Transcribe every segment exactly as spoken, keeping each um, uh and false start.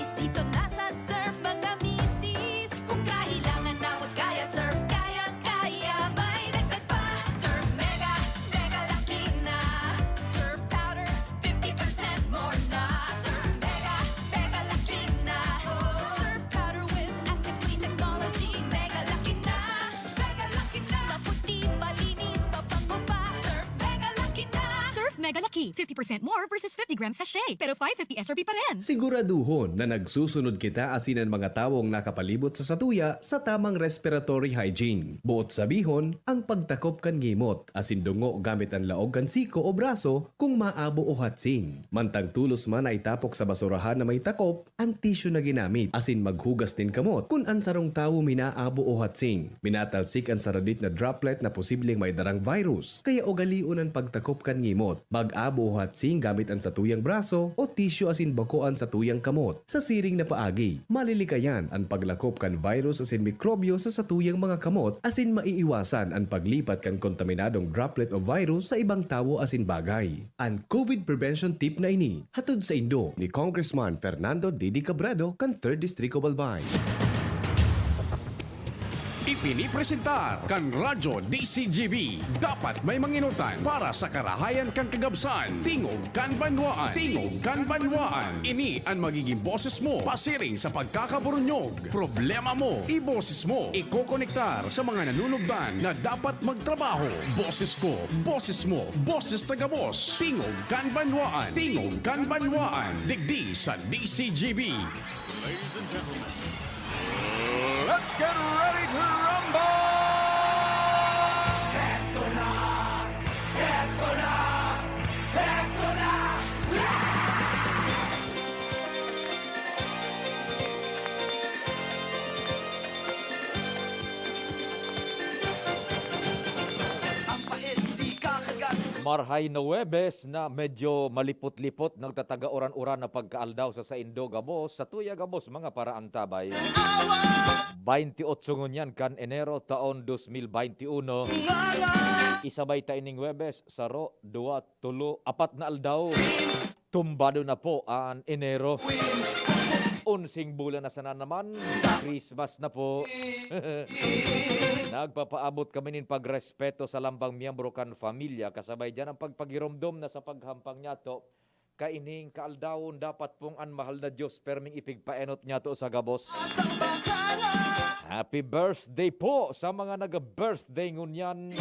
Estilo na sa Surf, mga misis. Kung kailangan na huwag kaya, Surf kaya-kaya. May dagdag pa, Surf Mega, Mega Lucky na. Surf Powder, fifty percent more na. Surf Mega, Mega Lucky na. Surf Powder with active clean technology. Mega Lucky na. Mega Lucky na. Maputi, malinis, mabango pa. Surf Mega Lucky na. Surf Mega Lucky, fifty percent more versus fifty gram sachet, pero five fifty S R P pa rin. Siguraduhon na nagsusunod kita asin an mga tawong nakapalibot sa satuya sa tamang respiratory hygiene. Boot sabihon, ang pagtakop kan ngimot asin dungo gamit an laog kan siko o braso kung maabo o hatsing. Mantang tolos man na itapok sa basurahan na may takop an tissue na ginamit asin maghugas nin kamot. Kun an sarong tawo minaabo o hatsing, minatalsik an saradit na droplet na posibleng may darang virus. Kaya ugalion an pagtakop kan ngimot. Mag-abo o hatsing gamit an satuyang braso o tissue asin bako an satuyang kamot. Sa siring na paagi, malilikayan an paglakop kan virus asin mikrobyo sa satuyang mga kamot asin maiiwasan an paglipat kan kontaminadong droplet o virus sa ibang tawo asin bagay. An COVID prevention tip na ini, hatod saindo ni Congressman Fernando Didi Cabredo kan Third District of Albay. Ipinipresentar kan Radyo D C G B. Dapat may manginutan para sa karahayan kan kagabsan. Tingog kan banwaan. Tingog kan banwaan. Ini an magiging boses mo pasiring sa pagkakaburunyog. Problema mo, iboses mo. Ikokonektar sa mga nanunugdan na dapat magtrabaho. Boses ko, boses mo, boses na gabos. Tingog kan banwaan. Tingog kan banwaan. Digdi sa D C G B. Ladies and gentlemen, let's get ready to rumble! Heto na! Heto na! Heto na! Ang pait di kakagat. Marhay na Huwebes na medyo malipot-lipot, nagtataga uran-uran na pagkaaldaw sa saindo gabos, sa tuya gabos, mga paraantabay. Baynti otso ngunyan kan Enero, taon dos mil baynti uno. Isabay ta ining Huwebes, saro, duwa, tulo, apat na aldaw. Tumbado na po an Enero. Onseng bulan na sana naman, Christmas na po. Nagpapaabot kami nin pagrespeto sa lambang miyembro kan pamilya, kasabay diyan ang pagpagiromdom na sa paghampang niyato, kaining kaaldawon dapat pong an mahal na Diyos perming ipigpaenot niyato sa gabos. Happy birthday po sa mga nag-birthday ngunyan.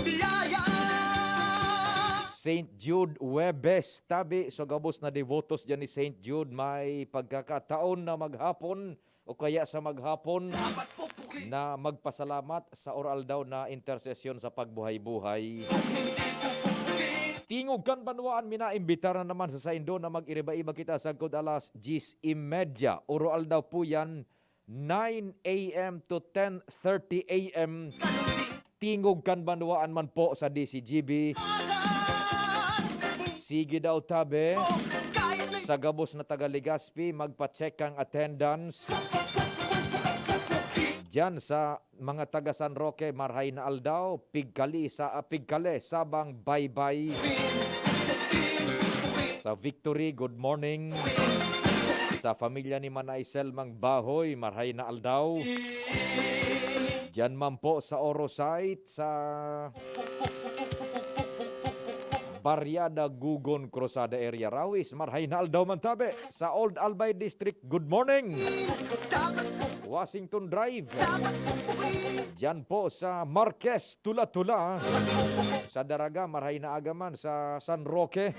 Saint Jude Huwebes, tabi sa gabos na devotos diyan ni Saint Jude, may pagkakataon na maghapon o kaya sa maghapon na magpasalamat sa oral daw na intersesyon sa pagbuhay-buhay. Tingog kan banwaan, minaimbitar na naman sa saindo na mag-iriba-iba kita sagkod alas diyes y media. Oroaldaw po yan, nine a m to ten thirty a m. Tingog kan banwaan man po sa D C G B. Sige daw, tabi. Sa gabos na taga Legazpi, magpa-check ang attendance. Diyan sa mga taga San Roque, marhay na aldaw, pigkali sa, ah, pigkali, sabang baybay. Sa Victory, good morning. Sa pamilya ni Manay Selmang Bahoy, marhay na aldaw. Diyan man po sa Oro site, sa Barriada, Gugon, Cruzada area, Rawis, marhay na aldaw man tabi. Sa Old Albay District, good morning. Washington Drive. Diyan po sa Marquez, Tula-Tula. Sa Daraga, marhay na aga man. Sa San Roque,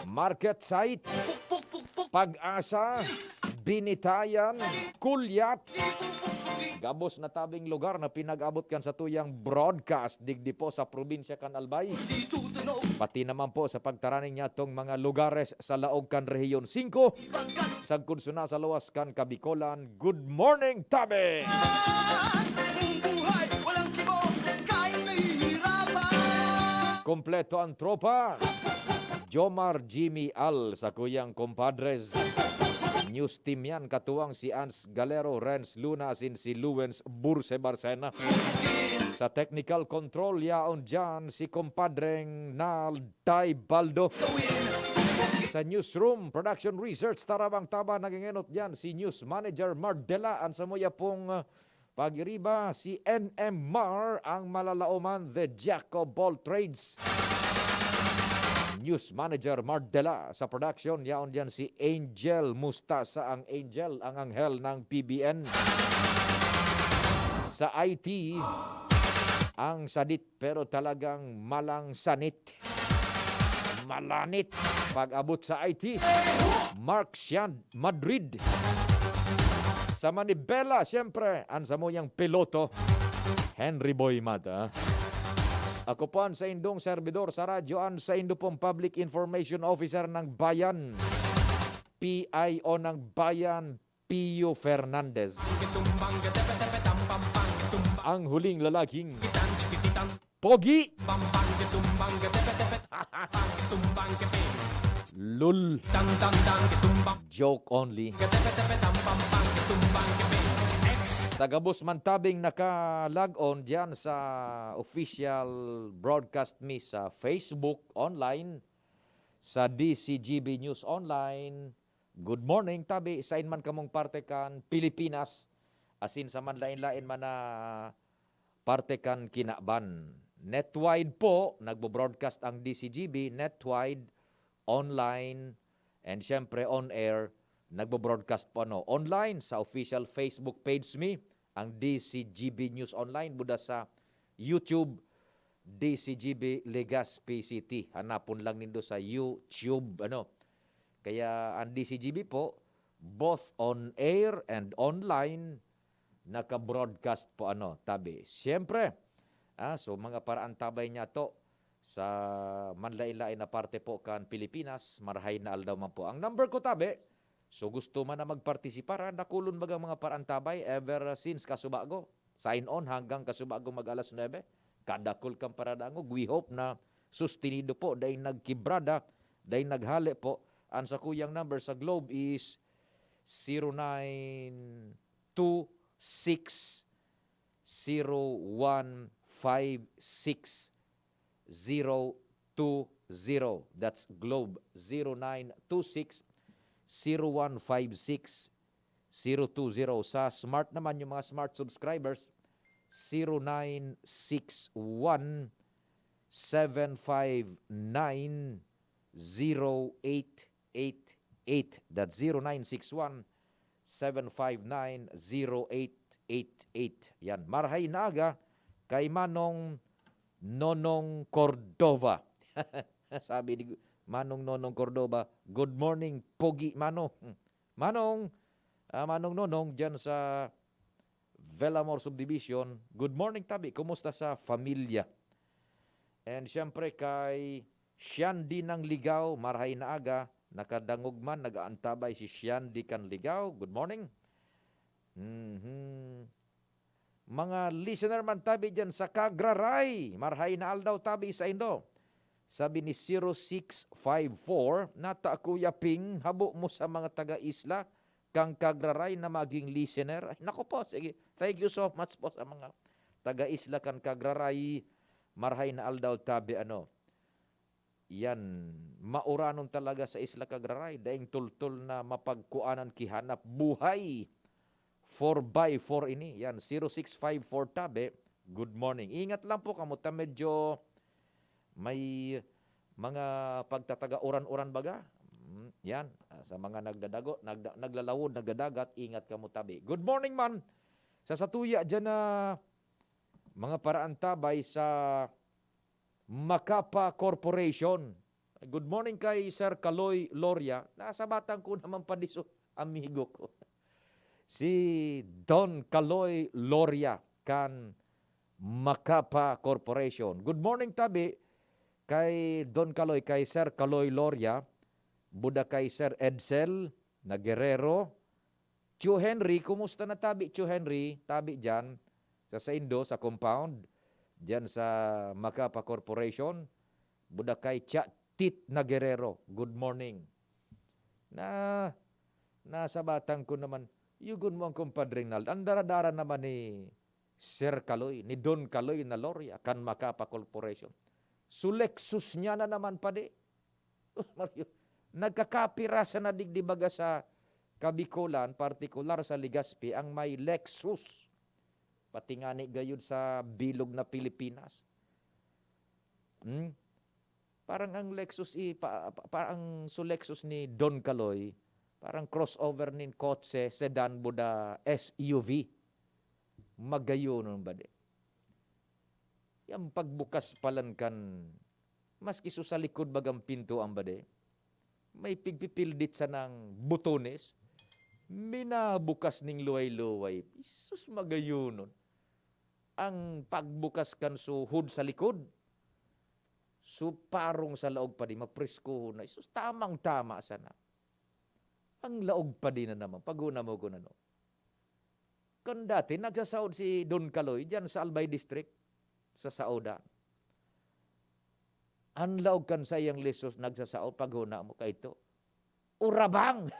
Market Site, Pag-asa, Binitayan, Kulyat. Gabos na tabing lugar na pinag-abot kan satuyang broadcast digdi po sa probinsya kan Albay. Pati naman po sa pagtaraning niatong mga lugares sa laog kan Rehiyon singko, sagkod suna sa luwas kan Kabikolan. Good morning, tabi! Ang buhay, walang kibo, kahit nahihirapan. Kompleto ang tropa. Jomar, Jimmy, Al, sa kuyang compadres. News team yan, katuwang si Ans Galero, Renz Luna, asin si Luwens Burse Barcena. Sa technical control, yaon dyan si compadreng Nalday Baldo. Sa newsroom, production research, tarabang taba, nagingenot diyan si News Manager Mardela. Ang samuya pong, uh, pagiriba, si N M Mar ang malalaoman, the jack of all trades. News Manager Mardela. Sa production, yaon diyan si Angel Mustasa, ang Angel, ang anghel ng P B N. Sa I T, ang sadit pero talagang malang sanit. Malanit. Pag-abot sa I T, Mark Sian Madrid. Sa manibela, siyempre, ang samuyang piloto, Henry Boy Mata. Ako po ang saindong servidor sa radyo, ang saindo pong Public Information Officer ng Bayan, P I O ng Bayan, Pio Fernandez. Ang huling lalaking pogi. Lul. Joke only. Sa gabos man tabing naka-log on diyan sa official broadcast mi sa Facebook online, sa D C G B News Online. Good morning, tabi, sain man kamong parte kan Pilipinas, asin sa manlain-lain man na parte kan kinaban. Netwide po, nagbo-broadcast ang D C G B, netwide, online, and syempre on air, nagbo-broadcast po, ano, online sa official Facebook page mi, ang D C G B News Online, buda sa YouTube, D C G B Legazpi City. Hanapon lang nindo sa YouTube, ano. Kaya ang D C G B po, both on air and online, naka-broadcast po, ano, tabi. Siyempre, ah, so mga paraantabay niya to sa manlain-lain na parte po kan Pilipinas, marahay na aldaw man po. Ang number ko, tabi, so gusto man na magpartisipar, ah, dakulon baga mga paraantabay, ever since kasubago. Sign on hanggang kasubago mag alas nuebe. Kadakul kan paradangog. We hope na sustenido po, dai nagkibrada, dai naghale po. Ang sakuyang number sa Globe is zero nine two six zero one five six zero two zero. That's Globe, zero nine two six zero one five six zero two zero. Sa Smart naman, yung mga Smart subscribers, zero nine six one seven five nine zero eight eight eight. That's zero nine six one seven five nine zero eight eight eight. Yan. Marahay na aga kay Manong Nonong Cordova. Sabi ni Manong Nonong Cordova, "Good morning, pogi Mano." Manong, ah, Manong Nonong, dyan sa Velamor Subdivision, good morning, tabi. Kumusta sa familia? And siyempre kay Shandy ng Ligao, marahay na aga. Nakadangog man, nag-aantabay si Shandy kan Ligao. Good morning. Mhm. Mga listener man tabi dyan sa Kagraray, marahay na aldaw tabi sa indo. Sabi ni zero six five four, "Nata, Kuya Ping, habo mo sa mga taga-isla kan Kagraray na maging listener." Ay, naku po, sige. Thank you so much po sa mga taga-isla kan Kagraray. Marahay na aldaw tabi, ano. Yan, mauranon talaga sa Isla Kagraray, daing tultol na mapagkuanan ki hanap buhay. Four by four ini. Yan, zero six five four tabi. Good morning. Ingat lang po kamo ta medyo may mga pagtataga uran-uran baga. Mm, yan, ah, sa mga nagdadago, nagda-, naglalawod, nagdadagat, ingat kamo tabi. Good morning man sa satuya dyan na mga paraantabay sa Macapa Corporation. Good morning kay Sir Kaloy Loria. Nasabatan ko naman pa diso, amigo ko. Si Don Kaloy Loria kan Macapa Corporation. Good morning tabi kay Don Kaloy, kay Sir Kaloy Loria. Buda kay Sir Edsel na Guerrero. Tio Henry, kumusta na tabi, Tio Henry? Tabi dyan, sa saindo, sa compound, dyan sa Macapa Corporation. Buda kay Tia Tit na Guerrero, good morning. Na, nasabatan ko naman, yugon mo ang kumpadre Nald. Ang daradara naman ni Sir Kaloy, ni Don Kaloy na Loria, kan Macapa Corporation. So Lexus niya na naman, padi. Mario, Nagkakapira sana digdi baga sa Kabikolan, partikular sa Legazpi, ang may Lexus. Pati ngani gayud sa bilog na Pilipinas. Hmm? Parang ang Lexus i pa pa parang so Lexus ni Don Kaloy, parang crossover nin kotse, sedan, buda S U V. Magayonon ba di? Yang pagbukas palan kan, maski so sa likod bagang pinto ang bade, may pigpipildit sanang botones, minabukas ning luway-luway. Sus, magayonon. Ang pagbukas kan so hood sa likod, so parong sa laog pa di, mapreskohon na. Sus, tamang-tama sana. Ang laog pa di na naman, paghuna mo kun ano. Kan dati, nagsasaod si Don Kaloy diyan sa Albay District, sa saodan. Ang laog kan saiyang Lexus nagsasaod, paghuna mo, kaito, urabang!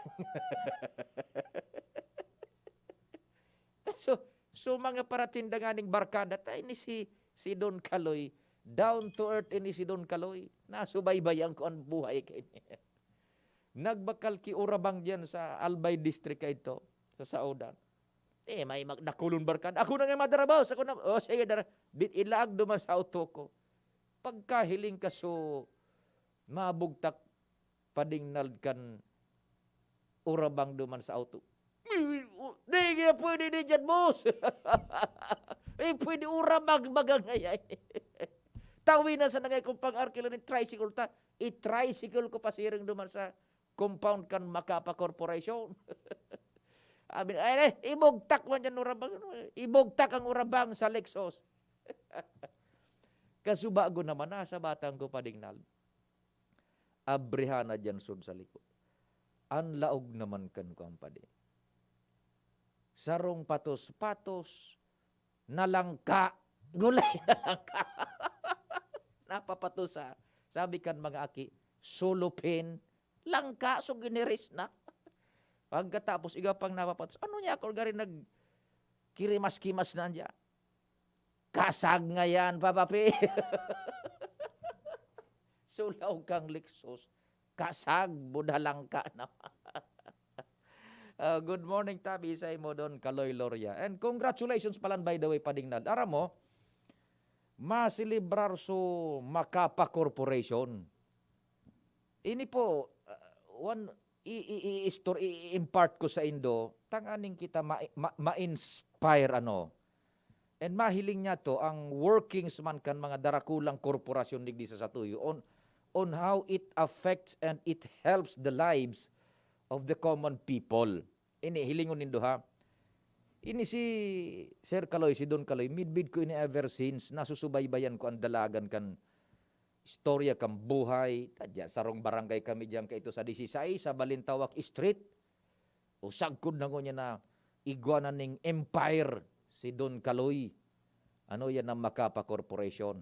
So, so mga paratinda nganing barkada, ta ini si, si Don Kaloy, down to earth ini si Don Kaloy. Nasubaybayan ko ang buhay kaini. Nagbakal ki urabang diyan sa Albay District kaito, sa saodan. Eh, may mag-, dakulon barkada. "Ako na nga madara, boss. Ako na." "Oh, sige, dara." Bit-, ilaag duman sa auto ko. Pagkahiling ka, so, mabugtak padingnal kan urabang duman sa auto. "Di nga pwede di dyan, boss." Eh, pwede urabang baga ngaya. Tawi na sa nangay kong pang-arkila ni tricycle ta. I-tricycle ko pasiring duman sa compound kan Macapa Corporation. Abi, "Ay, ay, ibugtak man dyan urabang. Ibugtak ang urabang sa Lexus." Kasubago naman, nasa batang ko padingnal. Abrihan na diyan sud sa likod. Ang laog naman kan kuwan pa di. Sarong patos-patos, nalangka. Gulay na langka. Napapatosa. Sabi kan mga aki, "Sulupin." Langka, so giniris na. Pagkatapos, iga pang napapatos. Ano niya ako gari nagkirimas-kimas na niya? Kasag ngayan, Papa P. Sulaw kang Lexus. Kasag, buda langka na. Ah, good morning, Tabi, sa imo, Don Kaloy Loria. And congratulations palan, by the way, Padingnal. Aram mo, maselebrar so Macapa Corporation. Ini po, ah, one, i, i, i-, istor-, i, i-impart ko sa indo, tanganing kita ma-, ma-, ma-inspire, ano. And mahiling niya to, ang workings man kan mga darakulang korporasyon digdi sa satuyo, on, on how it affects and it helps the lives of the common people. Ini, hilingon nindo, ha. Ini si Sir Kaloy, si Don Kaloy, midbid ko ini ever since, nasusubaybayan ko ang dalagan kan istorya kan buhay. Tadya, sarong barangay kami diyan kaito sa disisais, sa Balintawak Street. O sagkod na ngunyan na igwa na ning empire si Don Kaloy. Ano yan ang Macapa Corporation?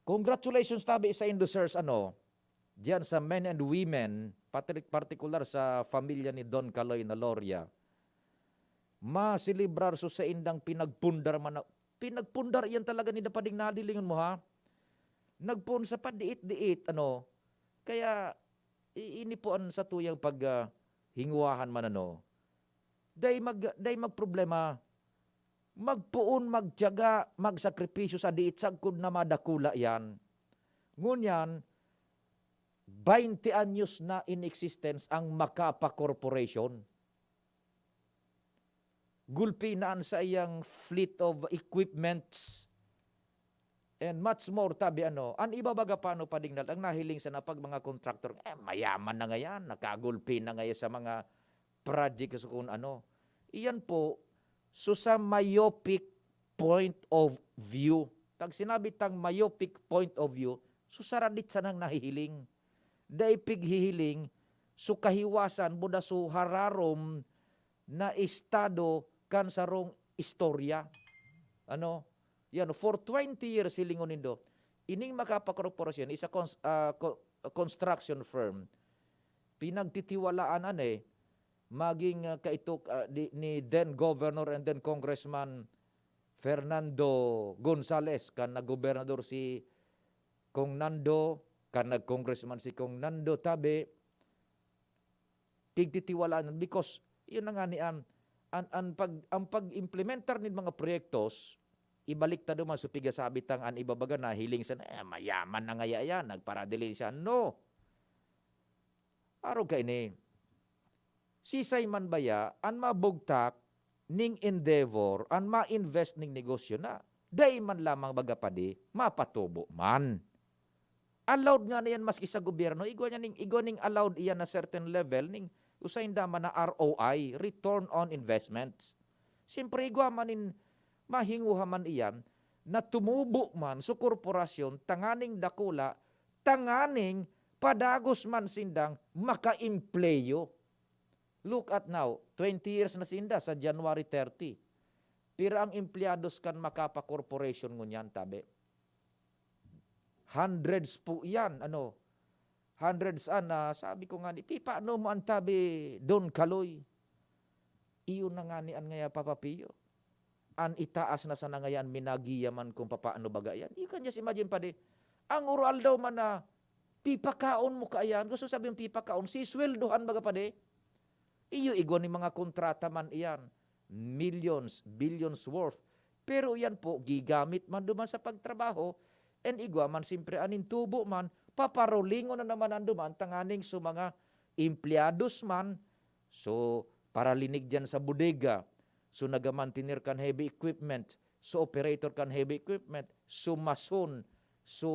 Congratulations tabi sa Indosers, ano, diyan sa men and women, patri-, partikular sa pamilya ni Don Kaloy na Loria. Maselebrar so saindang pinagpundar man na, pinagpundar iyan talaga ni Dapading nadilingon mo, ha? Nagpoon sa padiit-diit, ano? Kaya, i-, ini po ang satuyang pag, ah, hingwahan man, ano? Dai mag-, dai magproblema. Magpoon, magtiyaga, magsakripisyo sa diit sagkod na madakula yan. Ngunyan, baynte anyos na in existence ang Macapa Corporation. Gulpi na an saiyang fleet of equipments and much more, tabi ano. An iba baga pano padingnal, ang nahiling sana pag mga kontraktor, eh, mayaman na ngayan, nakagulpi na ngayon sa mga project sa kung ano. Iyan po, so sa myopic point of view. Pag sinabi tang myopic point of view, so saradit sanang nahihiling. Dai pighihiling, so kahiwasan, buda so hararom na estado kan sarong istorya. Ano? Yan, for twenty years, hilingon nindo, ining Macapa Corporation is a cons-, ah, co-, construction firm. Pinagtitiwalaan an, eh, maging, ah, kaitok, ah, di, ni then Governor and then Congressman Fernando Gonzales, kan naggobernador si Kong Nando, kan nag-congressman si Kong Nando tabi, pigtitiwalaan, because yun na nga ni an, an, an pag, ang pag-implementar nin mga proyektos, ibalik ta duman sa pigasabi tang an iba baga nahiling sa, "Eh, mayaman na ngaya yan, nagparadili siya." No. Arog kaini, sisay man baya an mabugtak ning endeavor, an ma-invest ning negosyo na dai man lamang baga padi mapatubo man? Allowed nga na yan maski sa gobyerno, igwa niya ning, igwa ning allowed iyan na certain level ning usain daman na R O I, return on investments. Siyempre, igwa man nin mahinguha man iyan na tumubo man sa korporasyon tanganing dakula, tanganing padagos man sindang makaempleyo. Look at now, twenty years na sinda sa January thirty. Pira ang empleyados kan Macapa Corporation ngunyan, tabi? Hundreds po yan, ano? Hundreds an, ah, sabi ko nga ni, "Pi, paano mo an tabi, Don Kaloy?" Iyo na nga ni an ngaya, Papa Pio. An itaas na sana ngayan, minagiya man kung papaano baga yan. You can just imagine, padi. Ang urualdaw man na pipakaon mo kaiyan, gusto sabihin pipakaon, sisweldohan baga, padi. Iyo, igwa ni mga kontrata man iyan. Millions, billions worth. Pero iyan po, gigamit man duman sa pagtrabaho, and igwa man, siyempre, an intubo man, paparolingon na naman an duman, tanganing sa mga empleyados man, so, paralinig diyan sa bodega, so, nagamantener kan heavy equipment, so, operator kan heavy equipment, so, mason, so,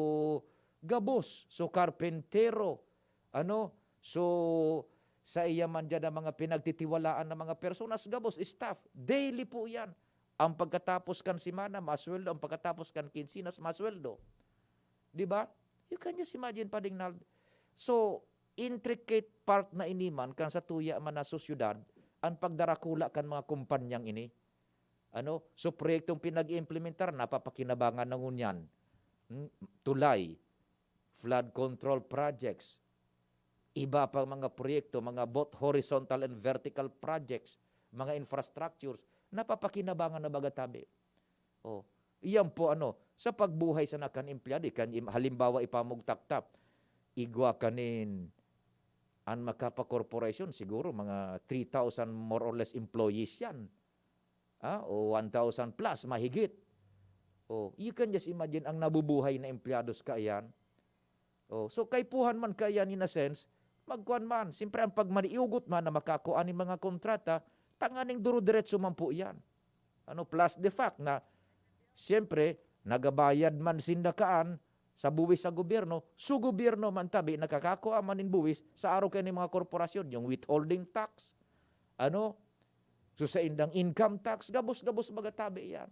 gabos, so, karpentero, ano, so, sa iya man diyan ang mga pinagtitiwalaan ng mga personas, gabos, staff, daily po yan. Ang pagkatapos kan semana, masweldo. Ang pagkatapos kan kinsenas, masweldo. Di ba? You can just imagine, Pading Nald. So, intricate part na ini man kan sa tuya man na sosyedad, ang pagdarakula kan mga kumpanyang ini. Ano? So, proyektong pinag-iimplementar, napapakinabangan na ngunyan. Hmm? Tulay, flood control projects, iba pang mga proyekto, mga both horizontal and vertical projects, mga infrastructures, napapakinabangan na baga tabi. Oh, iyan po ano, sa pagbuhay sana kan empleyado, kan im-, halimbawa, ipamugtak ta, igwa kanin an Macapa Corporation, siguro mga three thousand more or less employees yan. Ah, o one thousand plus, mahigit. Oh, you can just imagine ang nabubuhay na empleyados kaiyan. Oh, so kaipuhan man kaiyan in a sense, magkuan man, siyempre ang pagmaniugot man na makakua nin mga kontrata, tanganing duro-diretso man po iyan. Ano, plus the fact na, siyempre, nagabayad man sinda kaan sa buwis sa gobyerno, so gobyerno man tabi nakakakua man nin buwis sa arog kaini mga korporasyon, yung withholding tax, ano, so saindang income tax, gabos-gabos baga tabi iyan.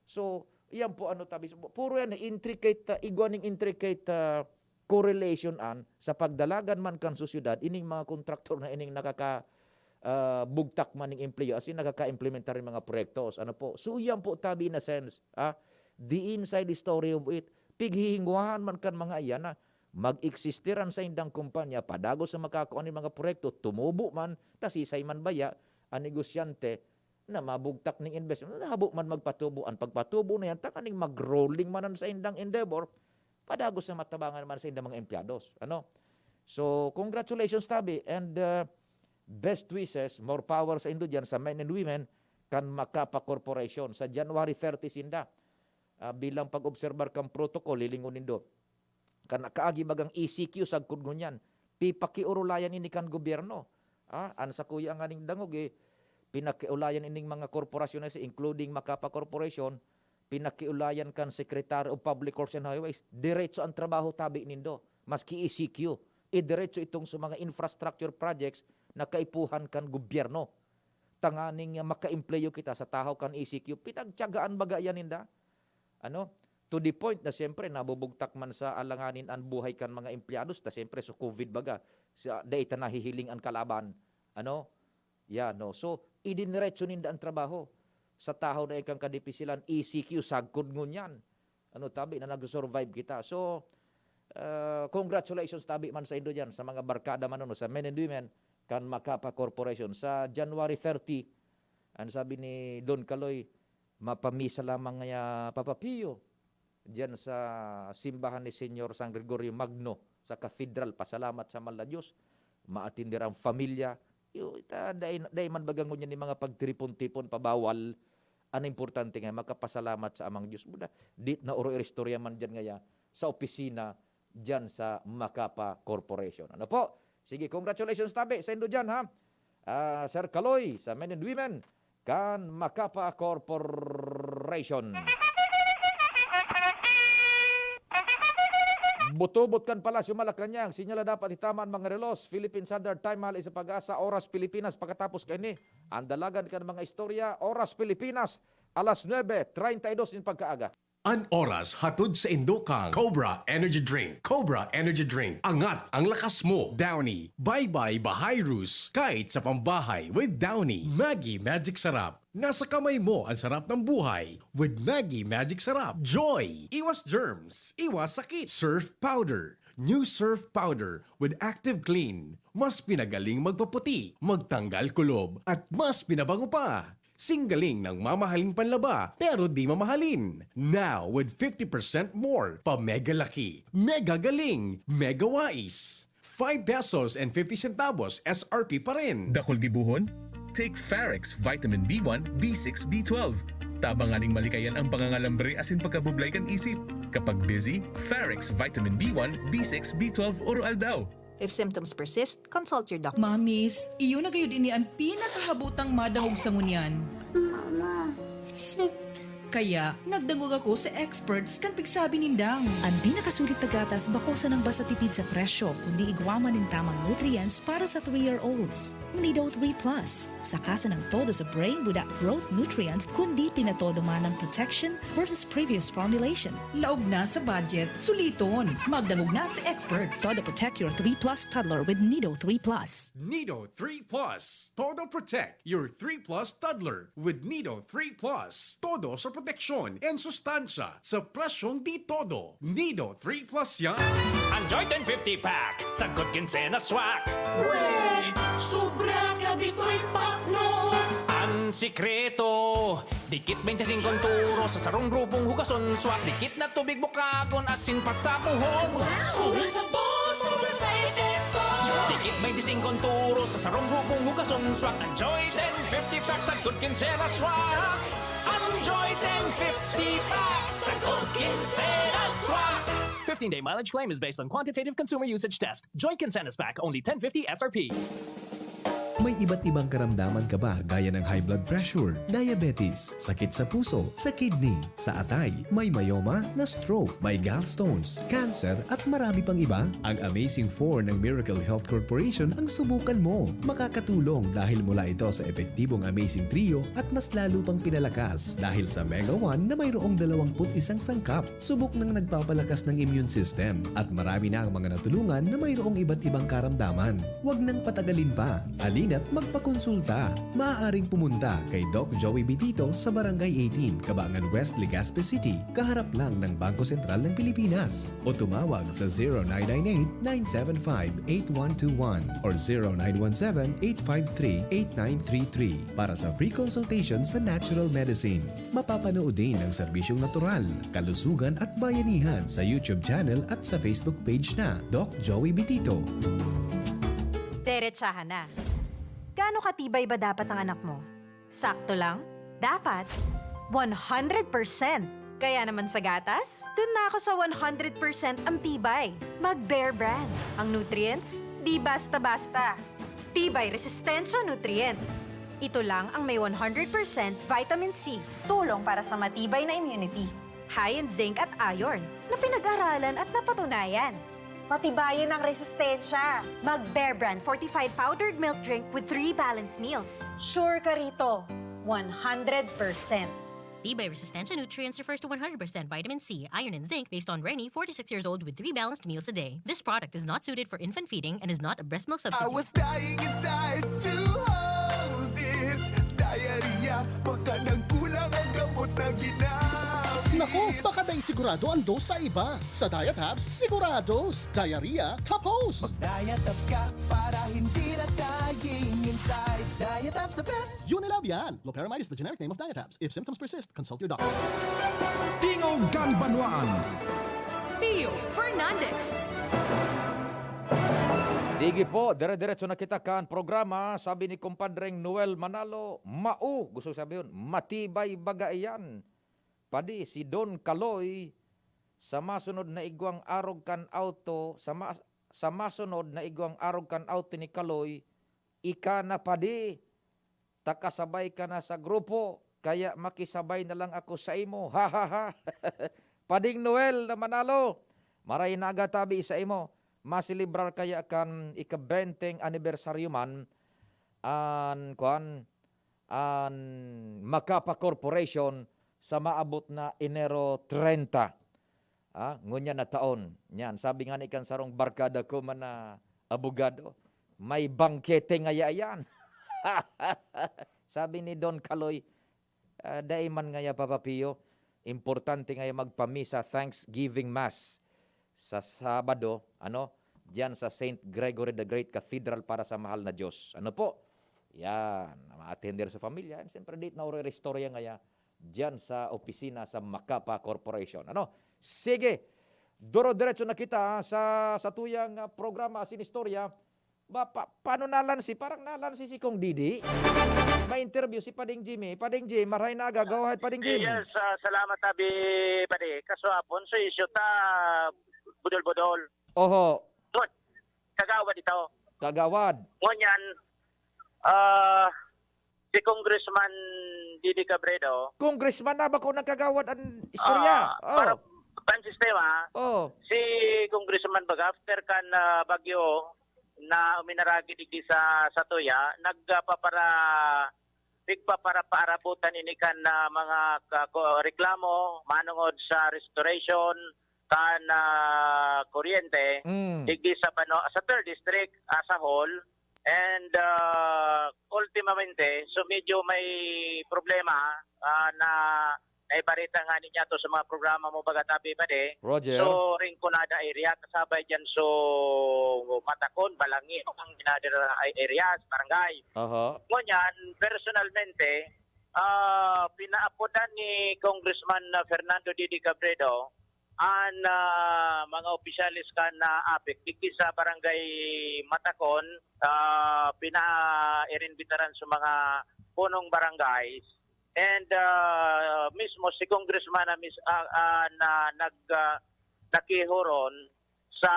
So, iyan po ano tabi, puro yan intricate, ah, igwa ning intricate, ah, correlation an sa pagdalagan man kan sosyedad, ining mga kontraktor na ining nakaka-, ah, bugtak man ning empleyo, as in, nakaka-implementar ning mga proyektos. Ano po? So, iyan po tabi in a sense, ah, the inside story of it. Pighihinguhaan man kan mga iyan na mag-existir an saindang kumpanya, padagos sa makakua ning mga proyekto, tumubo man, ta sisay man baya, an negosyante, na mabugtak ning investment, nahabo man magpatubo. An pagpatubo na yan, tanganing mag-rolling man an saindang endeavor, padagos na matabangan man saindang mga empleyados. Ano? So, congratulations, tabi, and, uh, best wishes, more power saindo diyan sa men and women kan Macapa Corporation. Sa January thirty sinda, ah, bilang pag-obserbar kan protocol, hilingon nindo. Kan nakaagi bagang E C Q sagkod ngunyan, pipakiorulayan ini kan gobyerno. Ah, an sakuya nganing dangog, eh, pinakiulayan ining mga korporasyon na si, including Macapa Corporation, pinakiulayan kan Secretary of Public Works and Highways. Diretso ang trabaho tabi nindo, maski E C Q. Idiretso itong sa mga infrastructure projects na kaipuhan kan gobyerno. Tanganing, ah, makaempleyo kita sa tahaw kan E C Q. Pinagtiyagaan baga iyan ninda. Ano? To the point na siyempre nabubugtak man sa alanganin an buhay kan mga empleyados ta siyempre sa covid baga, sa, dai ta nahihiling an kalaban. Ano? Yan, no? So, idiniretso ninda an trabaho sa tahaw na ikang kadipisilan, E C Q, sagkod ngunyan. Ano, tabi na nag-survive kita. So, ah, congratulations tabi man saindo diyan, sa mga barkada man, ano, sa men and women kan Macapa Corporation. Sa January thirty, ang sabi ni Don Kaloy, mapamisa lamang ngaya, Papa Pio, diyan sa simbahan ni Señor San Gregorio Magno sa Cathedral. Pasalamat sa mahal na Diyos, maatender ang pamilya, Yo, ita, dai, dai man baga ngunyan ni mga pagtiripon-tipon, pabawal. An importante nga, makapasalamat sa Amang Diyos. Buda, di na oro iristorya man dyan ngaya sa opisina dyan sa Macapa Corporation. Ano po? Sige, congratulations tabi sa indo dyan, ha? Ah, Sir Kaloy, sa Men and Women, kan Macapa Corporation. Butubot kan Palasyo Malacañang, sinyala dapat itama an mga relos. Philippine Standard Time, Mahal sa Pag-asa, Oras Pilipinas, pakatapos kaini. Ang dalagan kan mga istorya, Oras Pilipinas, alas nuebe treinta y dos nin pagkaaga. An oras hatod sa indo kan Cobra Energy Drink. Cobra Energy Drink. Angat ang lakas mo. Downy. Bye-bye Bahayrus. Kahit sa pambahay with Downy. Maggi Magic Sarap. Nasa kamay mo ang sarap ng buhay with Maggi Magic Sarap. Joy. Iwas germs. Iwas sakit. Surf Powder. New Surf Powder with Active Clean. Mas pinagaling magpaputi, magtanggal kulob, at mas pinabango pa. Singgaling ng mamahaling panlaba, pero di mamahalin. Now, with fifty percent more, pa mega laki, mega galing, mega wais. Five pesos and fifty centavos S R P pa rin. Dakul gibuhon? Take Farex Vitamin B one, B six, B twelve. Tabang nganing malikayan ang pangangalambre asin pagkabublay kan isip. Kapag busy, Farex Vitamin B one, B six, B twelve oro aldaw. If symptoms persist, consult your doctor. Mamis, iyo na gayud ini an pinakahabotang madangog sa ngunyan. Mama, shit. Kaya, nagdangog ako sa experts kan pigsabi nindang. An pinakasulit na gatas bako sanang basta tipid sa presyo, kundi igwa man nin tamang nutrients para sa three-year-olds. Nido three Plus. Saka sanang todo sa brain buda growth nutrients, kundi pinatodo man ang protection versus previous formulation. Laog na sa budget, suliton. Magdangog na sa experts. Todo protect your three plus toddler with Nido three Plus. Nido three Plus. Todo protect your three plus toddler with Nido three Plus. Todo sa proteksyon and sustansya sa presyong di todo. Nido three Plus yan. An Joy ten fifty pack, sagkod kinsenas swak. Weh! Sobra ka bitoy pakno! An sikreto, dikit twenty-five turo sa sarong grupong hugason swak. Dikit na tubig bukagon asin pasapuhon. Wow! Sobrang sabon, sobrang sa epekto! Dikit twenty-five turo sa sarong grupong hugason swak. An Joy ten fifty pack, sagkod kinsenas swak. An Joy ten fifty pack, sagkod kinsenas swak. Fifteen-day mileage claim is based on quantitative consumer usage test. Joy Kinsenas Pack, only ten fifty S R P. May iba't ibang karamdaman ka ba, gaya ng high blood pressure, diabetes, sakit sa puso, sa kidney, sa atay, may myoma, na-stroke, may gallstones, cancer, at marami pang iba? Ang Amazing Four ng Miracle Health Corporation ang subukan mo. Makakatulong dahil mula ito sa epektibong Amazing Trio at mas lalo pang pinalakas dahil sa Mega One na mayroong dalawampu't isang sangkap. Subok nang nagpapalakas ng immune system at marami na ang mga natulungan na mayroong iba't ibang karamdaman. Huwag nang patagalin pa. Halina't magpakonsulta. Maaaring pumunta kay Doc Joey Bitito sa Barangay eighteen, Cabangan West, Legazpi City, kaharap lang ng Bangko Sentral ng Pilipinas. O tumawag sa zero nine nine eight, nine seven five, eight one two one or zero nine one seven, eight five three, eight nine three three para sa free consultation sa natural medicine. Mapapanood din ang serbisyong natural, kalusugan at bayanihan sa YouTube channel at sa Facebook page na Doc Joey Bitito. Derechahan na. Gaano katibay ba dapat ang anak mo? Sakto lang? Dapat? One hundred percent! Kaya naman sa gatas, dun na ako sa one hundred percent ang tibay. Mag Bear Brand. Ang nutrients, di basta-basta. Tibay Resistensya Nutrients. Ito lang ang may one hundred percent vitamin C, tulong para sa matibay na immunity. High in zinc at iron, na pinag-aralan at napatunayan. Patibayin ang resistensya. Mag Bear Brand fortified powdered milk drink with three balanced meals. Sure ka rito, one hundred percent. Tibay Resistensya Nutrients refers to one hundred percent vitamin C, iron, and zinc based on Reni, forty-six years old, with three balanced meals a day. This product is not suited for infant feeding and is not a breast milk I substitute. Was dying inside to hold it. Diarrhea, baka nagkulang ang gamot na ginamit. Naku, baka dai sigurado ang dose sa iba. Sa Diatabs, sigurados. Diarrhea, tapos. Mag-Diatabs ka para hindi na dying inside. Diatabs the best. Unilab yan. Loperamide is the generic name of Diatabs. If symptoms persist, consult your doctor. Tingog kan Banwaan. Pio Fernandez. Sige po, dire-diretso na kita kan programa. Sabi ni Kumpadreng Noel Manalo, mao, gusto sabihon, matibay baga iyan. Padi, si Don Kaloy, sa masunod na igwang arog kan auto, sa ma-, sa masunod na igwang arog kan auto ni Kaloy, ika na padi, takasabay ka na sa grupo, kaya makisabay na lang ako sa imo. Ha, ha, ha. Pading Noel na Manalo, maray na aga tabi sa imo. Maselebrar kaya kan ika-benteng anibersaryo man an, kuan, an Macapa Corporation sa maabot na Enero treinta. Ah, ngunyan na taon. Yan, sabi nga ni kan sarong barkada ko man na abogado, "May bangkete ngaya yan." Sabi ni Don Kaloy, ah, "Dai man ngaya, Papa Pio, importante ngaya magpamisa, Thanksgiving Mass, sa Sabado, ano, diyan sa Saint Gregory the Great Cathedral para sa mahal na Diyos." Ano po? Yan, ma-attender sa pamilya. And siyempre, di na uri-istorya ngaya diyan sa opisina sa Macapa Corporation. Ano? Sige, duro-diretso na kita sa, sa tuyang, ah, programa, Sinistorya. Ba, pa, paano nalansi? Parang nalansi si Kong Didi. May interview si Pading Jimmy. Pading Jimmy, maray na aga. Go ahead, Pading Jimmy. Yes, ah, salamat, Abi, Padi. Kaso hapon, so isyu ta, budol-budol. Oho. Good. Kagawad ito. Kagawad. Ngunyan, ah, si Congressman Didi Cabredo. Congressman na, bako nagkagawad an istorya? Ah, Oh. para, para sistema, Oh. si Congressman baga, after kan, ah, bagyo na uminaragi digdi sa, sa Tuya, nagpapara-, nagpaparapaarabutan ini kan, ah, mga ka-, ko-, reklamo, manungod sa restoration, kan, ah, kuryente, Mm. digdi sa Bano-, sa third district, as a whole. And, ah, ultimamente, so medyo may problema, ah, na naibarita nga ninyo to sa mga programa mo, baga tabi pa di. Roger. So, Rinconada area, kasabay dyan, so, Matacon, Balangi, ang another, ah, areas, barangay. Aha. Ngunyan, personalmente, ah, pinaapodan ni Congressman, ah, Fernando Didi Cabredo an, ah, mga opisyales kan, ah, APEC digdi sa Barangay Matacon, ah, pina-, irinbitaran sa mga punong barangays. And, ah, mismo si Congressman na mis-, ah, ah, na nag-, ah, nakihoron sa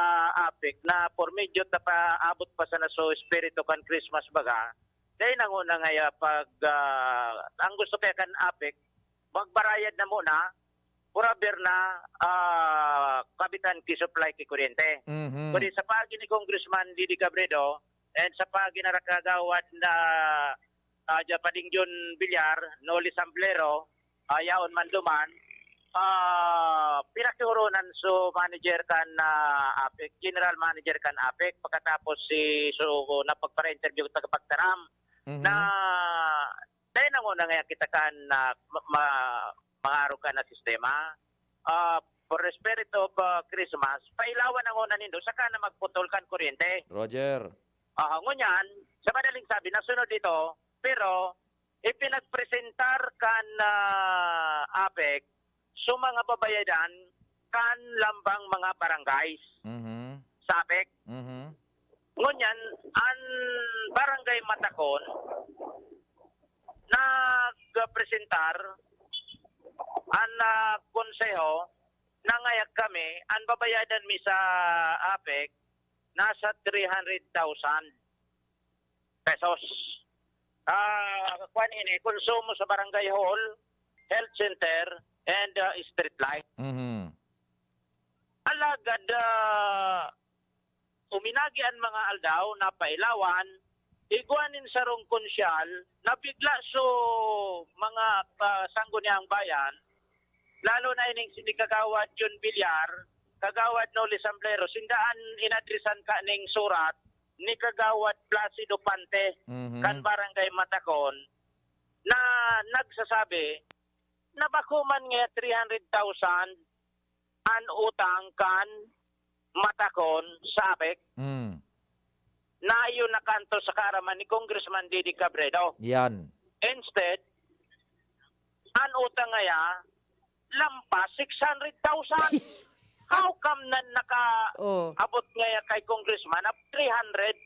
APEC na por medyo ta paabot pa sana so espiritu kan Christmas baga, dai na nguna ngaya pag, ah, ang gusto kaya kan APEC, magbarayad na muna, forever na, ah, kabitan ki supply ki kuryente. Mhm. Kundi sa paagi ni Congressman Didi Cabredo and sa paagi na Kagawad na, ah, Japading John Villar, Noli Samblero, ah, yaon man duman, ah, pinakihuronan so manager kan, ah, APEC, general manager kan APEC, pagkatapos si, so, napagpara-interview, tagapagtaram, Mhm. na dai na nguna ngaya kita kan, ah, ma-, ma-, mangarog ka na sistema. Ah, for the spirit of, ah, Christmas, pailawan na nguna nindo, saka na magputol kan kuryente. Roger. Ah, ngunyan, sa madaling sabi, nasunod ito, pero ipinagpresentar kan, ah, APEC so mga babayadan kan lambang mga barangays Mhm. sa APEC. Mhm. Ngunyan, an Barangay Matacon, nagpresentar an, ah, konseho, nangayag kami, an babayadan mi sa APEC, nasa three hundred thousand pesos. Ah, kwan ini, konsumo sa barangay hall, health center, and, ah, street light. Mhm. Alagad, ah, uminagi an mga aldaw na pailawan, igwa nin sarong konsyal, nabigla so mga, ah, sangguniang bayan, lalo na ining si Kagawad John Villar, Kagawad Noli Samblero, sinda an inadresan ka ning surat ni Kagawad Placido Pante Mhm. kan Barangay Matacon, na nagsasabi na bako man nga three hundred thousand an utang kan Matacon sa APEC, Mm. na iyo nakanto sa kaaraman ni Congressman Didi Cabredo. Yan. Instead, an utang ngaya, lampas six hundred thousand. How come na naka Oh. abot nga kay congressman na three hundred?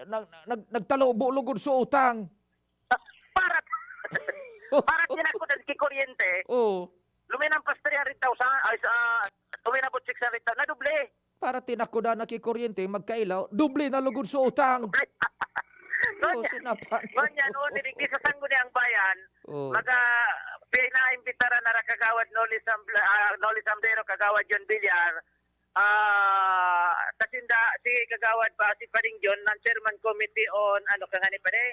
Nag, nag, nagtalubo lugod sa utang. Para para tinakodan ki kuryente. Oh. Luminampas three hundred thousand, ay sa luminabot six hundred thousand, na doble. Para tinakodan na ki kuryente, magkailaw, doble na lugod sa utang. Oh, Ngunyan, sinapan. ngunyan, o, digdi sa Sangguniang Bayan, Oh. maga, pinaimbitaran na ra kagawad Noli Sambl-, ah, Noli Samblero, kagawad John Villar, ah, kasinda, si kagawad pa, si Pading John, ng chairman committee on, ano ka nga ni pare?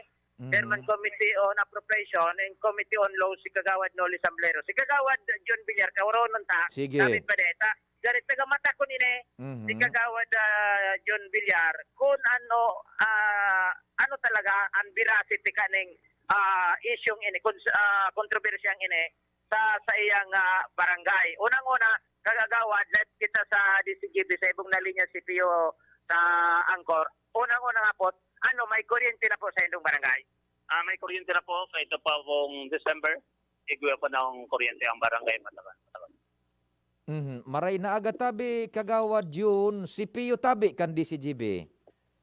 Chairman Mhm. committee on appropriation and committee on law si kagawad Noli Samblero. Si kagawad John Villar, kaoronon ta, Sige. Sabi pa deta, gari taga Matakon ini, Mhm. si kagawad ah, John Villar, kung ano, ah, ano talaga ang veracity kaning ah, isyung ini, kons- ah, kontrobersyang ini sa sa iyang ah, barangay. Unang-una, kagagawad, live kita sa D C G B sa ibong na linya C P U sa Angkor. Unang-una nga po, ano, may kuryente na po sa indong barangay? Ah, may kuryente na po. Kahit pa pong December, igwa pa ng kuryente ang barangay Matakan. Mhm. Maray na aga tabi, Kagawad Jun, C P U tabi kan D C G B.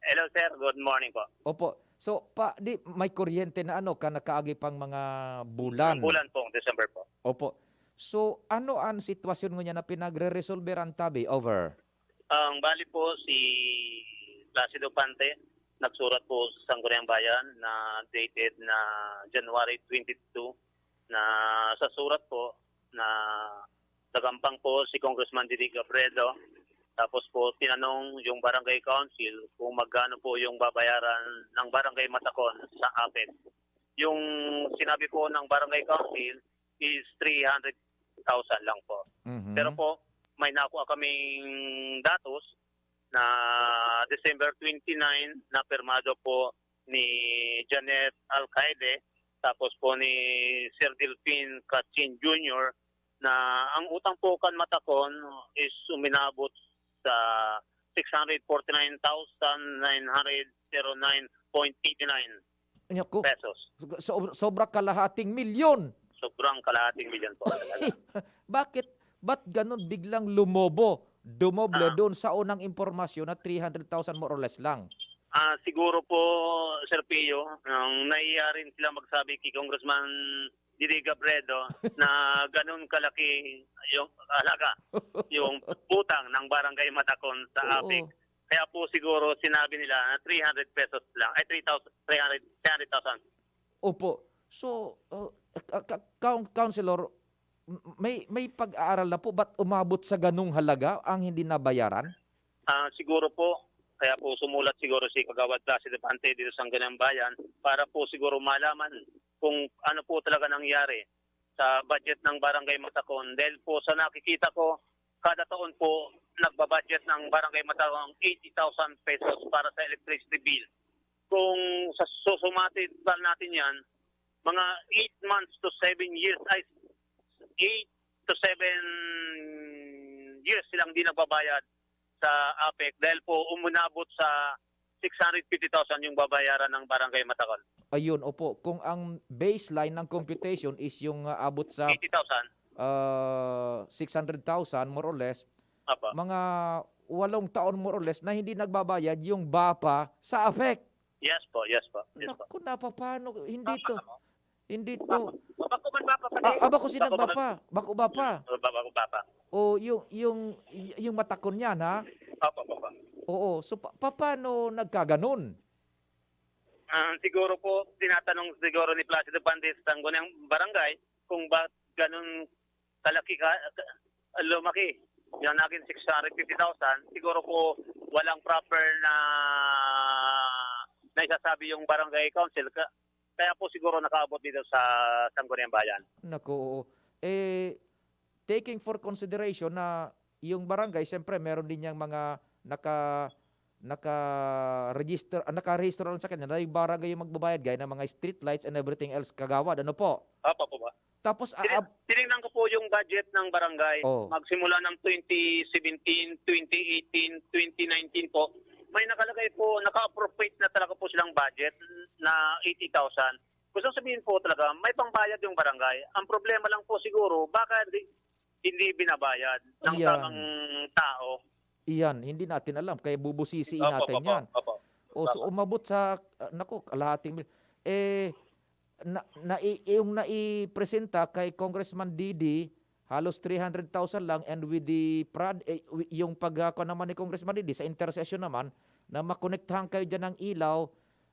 Hello, sir. Good morning po. Opo. So, pa, di, may kuryente na ano, ka nakaagi pang mga bulan. Ang bulan po, December po. Opo. So, ano ang sitwasyon ngunyan na pinagre-resolveran tabi? Over. Ang bali po, si Placido Pante, nagsurat po sa Sangguniang Bayan na dated na January twenty-two na sa surat po na nagampang po si Congressman Didi Gabredo. Tapos po, tinanong yung barangay council kung magkano po yung babayaran ng barangay Matakon sa APEC. Yung sinabi po ng barangay council is three hundred thousand lang po. Mhm. Pero po, may nakuha kaming datos na December twenty-nine na pirmado po ni Janet Alcaide, tapos po ni Sir Delfin Cachin Junior na ang utang po kan Matakon is uminabot sa six hundred forty-nine thousand nine hundred zero nine point eight nine Naku, pesos. so, sobra kalahating milyon. Sobrang kalahating milyon po talaga. Bakit? Ba't ganun biglang lumobo? Dumoble Ah. Doon sa unang impormasyon na three hundred thousand more or less lang. Ah, siguro po, Sir Pio, ang nahiya rin sila magsabi kay Congressman Didi Gabredo na ganun kalaki yung halaga, yung utang ng Barangay Matakon sa Oo. APEC. Kaya po siguro sinabi nila na three hundred pesos lang, ay three thousand, three hundred, three hundred thousand. Opo. So, uh, uh, ka- coun- Councilor, m- may may pag-aaral na po ba't umabot sa ganung halaga ang hindi nabayaran? Ah, siguro po, kaya po sumulat siguro si Kagawad Placido Pante dito sa Sangguniang Bayan para po siguro malaman kung ano po talaga nangyari sa budget ng Barangay Matakon. Dahil po sa nakikita ko, kada taon po nagbabudget ng Barangay Matakon eighty thousand pesos para sa electricity bill. Kung sa susumati pa natin yan, mga eight months to seven years, ay eight to seven years silang di nagbabayad sa APEC dahil po umunabot sa six hundred fifty thousand yung babayaran ng Barangay Matakon. Ayun, opo. Kung ang baseline ng computation is yung uh, abot sa Eighty thousand. uh, six hundred thousand more or less, Apa. mga walong taon more or less na hindi nagbabayad yung BAPA sa APEC. Yes po, yes po. Yes po. Naku, napapano? Hindi to. Hindi to. Bako man ba pa? Ah, abako si nagbapa. Bako bapa. Bako bapa. O yung yung yung matakon niyan ha. Opo, opo. Oo, so pa, paano nagkaganon? Ah, siguro po, tinatanong siguro ni Placido Pante sa Sangguniang Barangay kung bakit ganun kalaki ka, ka- lumaki. Yung naging six hundred fifty thousand, siguro po walang proper na naisasabi yung barangay council. Ka- Kaya po siguro nakaabot dito sa Sangguniang Bayan. Naku, oo. Eh, taking for consideration na yung barangay, siyempre, meron din niyang mga naka naka-register, ah, naka-register lang sa kanya na yung barangay yung magbabayad gaya ng mga street lights and everything else, kagawad, ano po? Opo po ba? Tapos, ah, Tini- ab- Tinignan ko po yung budget ng barangay. Oh. Magsimula ng twenty seventeen, twenty eighteen, twenty nineteen po. May nakalagay po, naka-appropriate na talaga po silang budget na eighty thousand. Gusto sabihin po talaga, may pangbayad yung barangay. Ang problema lang po siguro, baka di, hindi binabayad ng Ayan. tamang tao. Iyan, hindi natin alam, kaya bubusisiin Opo, natin opo, yan. opo. O, so, Tama. umabot sa, ah, naku, kalahating mil-, eh, na, na, yung naipresenta kay Congressman Didi, halos three hundred thousand lang, and with the prod, eh, wi-, yung pag, ah, kuwan naman ni Congressman Didi sa intercession naman, na makonektahan kayo dyan ng ilaw,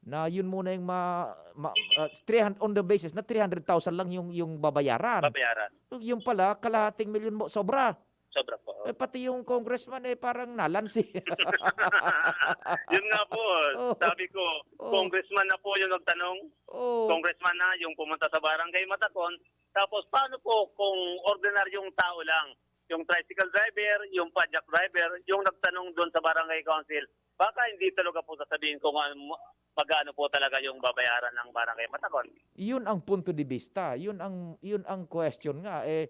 na yun muna yung ma-, ma-, ah, three hundred, on the basis na three hundred thousand lang yung, yung babayaran. Babayaran. Yung pala, kalahating milyon mo, sobra. Sobra po. Eh, pati yung congressman, eh, parang nalansi. Yun nga po, Oo. sabi ko, Oo. congressman na po yung nagtanong. Oo. Congressman na yung pumunta sa Barangay Matacon. Tapos, paano po kung ordinaryong tao lang? Yung tricycle driver, yung padjak driver, yung nagtanong doon sa barangay council. Baka hindi talaga po sasabihin kung ano, magkano po talaga yung babayaran ng Barangay Matacon. Yun ang punto de vista. Yun ang, yun ang question nga. Eh,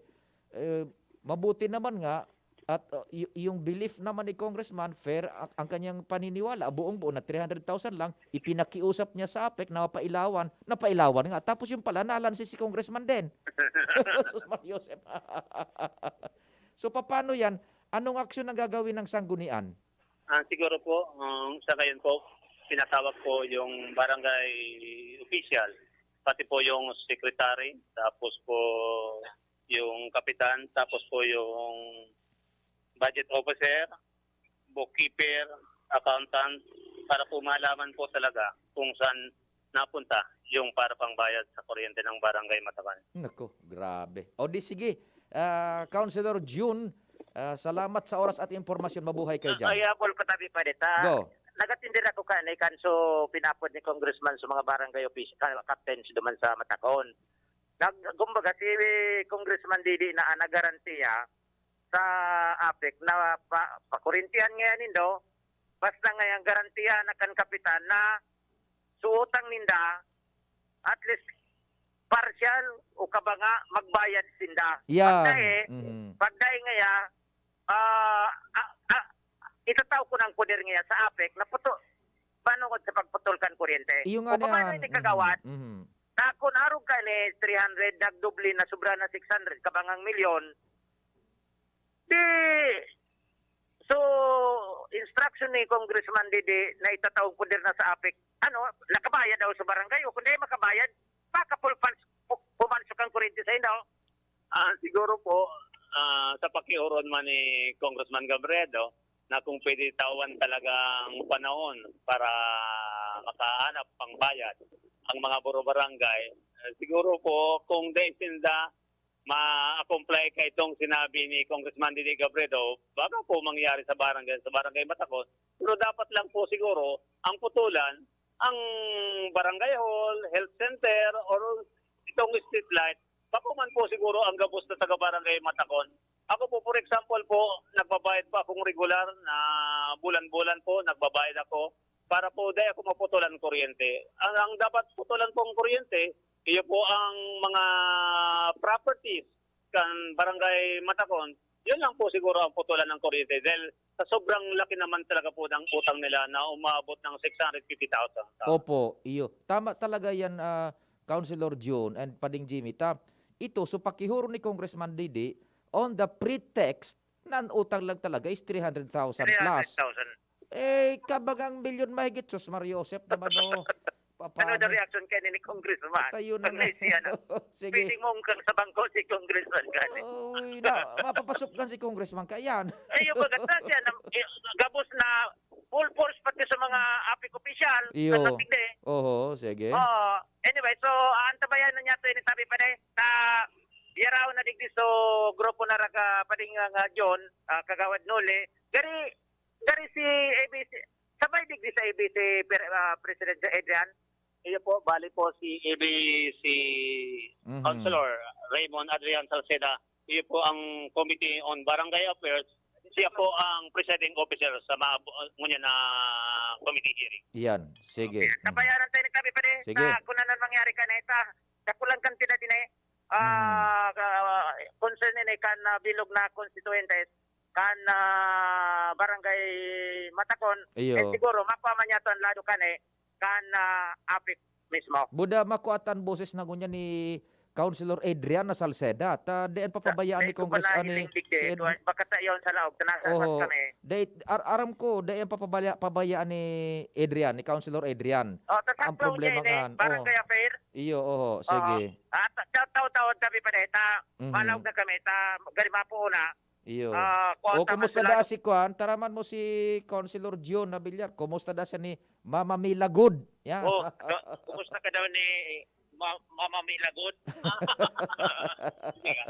eh, mabuti naman nga at, uh, y-, yung belief naman ni Congressman, fair ang, ang kanyang paniniwala, buong-buo na three hundred thousand lang, ipinakiusap niya sa APEC na mapailawan, napailawan nga. Tapos yung pala, nalansi si Congressman din. Sus, Mar Joseph. So, papaano yan? Anong aksyon ang gagawin ng sanggunian? Ah, siguro po, um, sa ngayon po, pinatawag po yung barangay official, pati po yung secretary, tapos po yung kapitan, tapos po yung budget officer, bookkeeper, accountant, para po malaman po talaga kung saan napunta yung para pang bayad sa kuryente ng Barangay Matakan. Nako, grabe. O di sige, ah, Councilor Jun, ah, salamat sa oras at impormasyon. Mabuhay kayo Ah, dyan. ay, apol ko tabi pa dita. Go. Nagatindir ako ka ni kanso pinapod ni congressman sa mga barangay office, ka-, captains duman sa Matacon. Nag-, kumbaga, si Congressman Didi na ang nagarantiya sa APEC na pa-, pakurintihan ngayon nindo, basta ngayon garantiya na kan kapitan na suotang ninda, at least partial o kabanga magbayad sinda. Yan. Pagdae, Mhm. pagdae ngaya, ah, ah, ah, itataw ko ng poder ngaya sa APEC na puto, paano ko sa pagputol kan kuryente? Iyo nga O paano yan. ini kagawad? Mhm. Mhm. Na kun arog ka ni three hundred, nagdoble na, sobra na six hundred, kabangang milyon. Di, so, instruction ni Congressman Didi na itataong poder na sa APEC, ano, nakabayad daw sa barangay, o kung di makabayad, baka pulpans-, pu-, pumansok ang kurente sa inyo. Ah, siguro po, ah, sa pakiuron man ni Congressman Gabredo, na kung pwede tawan talagang panahon para makahanap pang bayad ang mga buro barangay, eh, siguro po kung dai sinda ma-comply ka itong sinabi ni Congressman Didi Gabredo, baka po mangyari sa barangay, sa barangay Matacon. Pero dapat lang po siguro ang putulan, ang barangay hall, health center, or itong street light, bako man po siguro ang gabos na taga-barangay Matacon. Ako po, for example po, nagbabayad po akong regular na bulan-bulan po, nagbabayad ako para po dai ako maputulan kuryente. Ang, ang dapat putulan pong kuryente, iyo po ang mga properties kan Barangay Matacon. Yun lang po siguro ang putulan ng kuryente dahil sa sobrang laki naman talaga po ng utang nila na umabot ng six hundred fifty thousand. Opo, iyo. Tama talaga yan, ah, Councilor Jun and Pading Jimmy. Ta, ito, so pakihuro ni Congressman Didi on the pretext na ang utang lang talaga is three hundred thousand plus. Three hundred thousand. Eh, kabagang milyon mahigit, sus, Mar Joseph naman, oh. Ano Papaano? na reaction kayo ni Congressman? Tayo na Pag nga. naisiyan na, Sige. pwede mong kang sa bangko si Congressman gani. Uy, na, mapapasok kan si Congressman ka, yan. Ay, yung bagat na siya, na, eh, gabos na full force pati sa mga APEC official, Iyo. na natigdi. Oho, sige. Oo. Anyway, so, antabayan na niya to, ini tabi pa na eh. Sa Yarao na digdi, so, grupo na raga, pading nga, nga John, ah, Kagawad Noli. Gari, gari si A B C, sabay digdi sa A B C, per-, ah, President Adrian. Iyo po, bali po si A B C Mhm. Councilor Raymond Adrian Salceda. Iyo po ang Committee on Barangay Affairs. Siya po ang presiding officer sa mga bu-, ngunyan na committee hearing. Yan, sige. Okay. Tabayanan tayo ng tabi pa din Sige. sa kung ano mangyari ka na ito. Sa kulang kantidad din eh. Ah, Mhm. ka-, concern ini kan, ah, bilog na konstituyentes, kan, ah, Barangay Matacon. Iyo. Eh, siguro, makuha man niya to ang lado kan eh, kan, ah, APEC mismo. Buda makuha tan boses na ngunyan ni Councilor Adrian na Salceda. Ta, di an papabayaan ni Congress ani si Ed-, baka sa iyon sa laog, sa nasa Oho. Kami. Di, ar-, aram ko, di an papabaya-, pabayaan ni Adrian, ni Councilor Adrian. Oh, tas Ang ang problema niya ini, kan, barangay oh. Affair. Iyo, oho, Oo. Sige. Ah, ta-, ta-, taon-taon kami pa dahil ta, Mhm. malaog na kami, ta, gani mapuuna. Iyo. Ah, kuwan, O, tama kumusta sila. Da si kuwan? Taraman mo si Councilor John Nabillar. Kumusta da siya ni Mama Mila Good? Yan. Oh, ka-, kumusta ka daw ni Ma-, Mama Mila Good?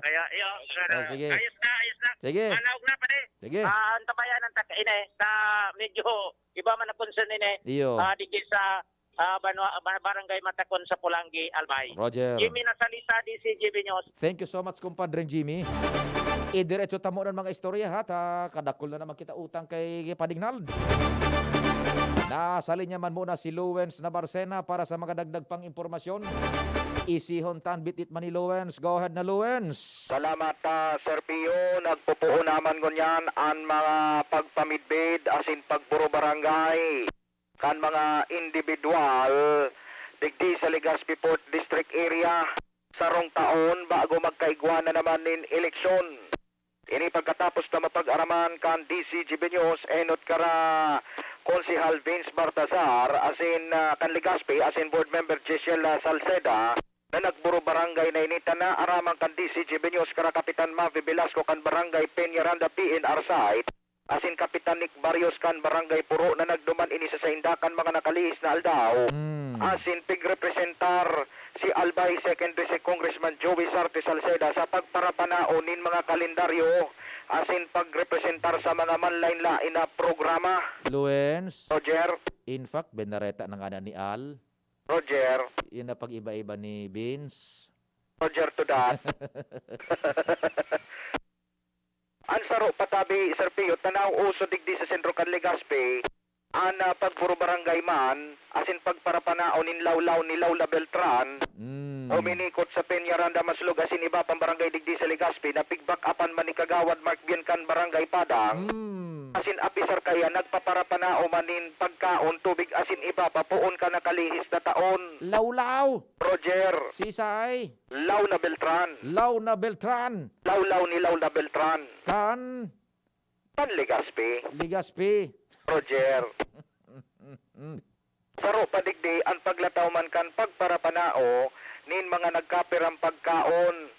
Kaya, iyo, Oh, sige. Ayos na, ayos na. Sige. Malaog na, pare. Sige. Ah, ang tabayan ng tak-, ine, sa medyo iba man ang concern ine. Iyo. Ah, digdi sa ah, banwa-, ba-, Barangay Matakon sa Polangui, Albay. Roger. Jimmy Nasalita, D C G B News. Thank you so much, Compadre Jimmy. Idiretso ta mo ng mga istorya, ha, ta kadakul na naman kita utang kay Padignald. Nasa linya man muna si Lawrence Nabarcena para sa mga dagdag pang impormasyon. Isihon tan bitbit man ni Lawrence. Go ahead na, Lawrence. Salamat, ah, Sir Pio. Nagpupuo naman ngunyan an mga pagpamidbid asin pagburubarangay kan mga indibidwal digdi sa Legazpi Fourth District Area, sarong taon bago magkaigwa na naman nin eleksyon. Ini pagkatapos na mapag-araman kan D C G B News enot kara Konsehal Vince Baltazar asin, ah, kan Legazpi asin Board Member Giselle, ah, Salceda na nagburubarangay na ini ta naaraman kan D C G B News kara Kapitan Mavi Velasco kan Barangay Peñaranda P N R site asin Kapitan Nick Barrios kan Barangay Puro na nagduman ini sa sainda kan mga nakalihis na aldaw. Mm. Asin pigrepresentar si Albay Second District Congressman Joey Sarte Salceda sa pagparapanaon nin mga kalendaryo asin pagrepresentar sa mga manlain-lain na programa. Luens. Roger. In fact, binareta na nga na ni Al. Roger. Yun na pag-iba-iba ni Vince. Roger to that. An saro pa tabi, Sir Pio, tanaw uso digdi sa sentro kan Legazpi, an, ah, pagburubarangay man, asin pagparapanaon nin lawlaw ni Laula Beltran, Mm. uminikot sa Peñaranda Maslog asin iba pang barangay digdi sa Legazpi, na pigback-upan man ni Kagawad Mark Bien kan Barangay Padang, Mm. asin apisar kaiyan, nagpaparapanao man nin pagkaon, tubig asin iba pa poon kan nakalihis na taon. Lawlaw! Roger. Sisay? Launa Beltran. Launa Beltran. Lawlaw ni Launa Beltran. Kan? Kan Legazpi. Legazpi. Roger. Saro pa digdi an paglataw man kan pagparapanao nin mga nagkapirang pagkaon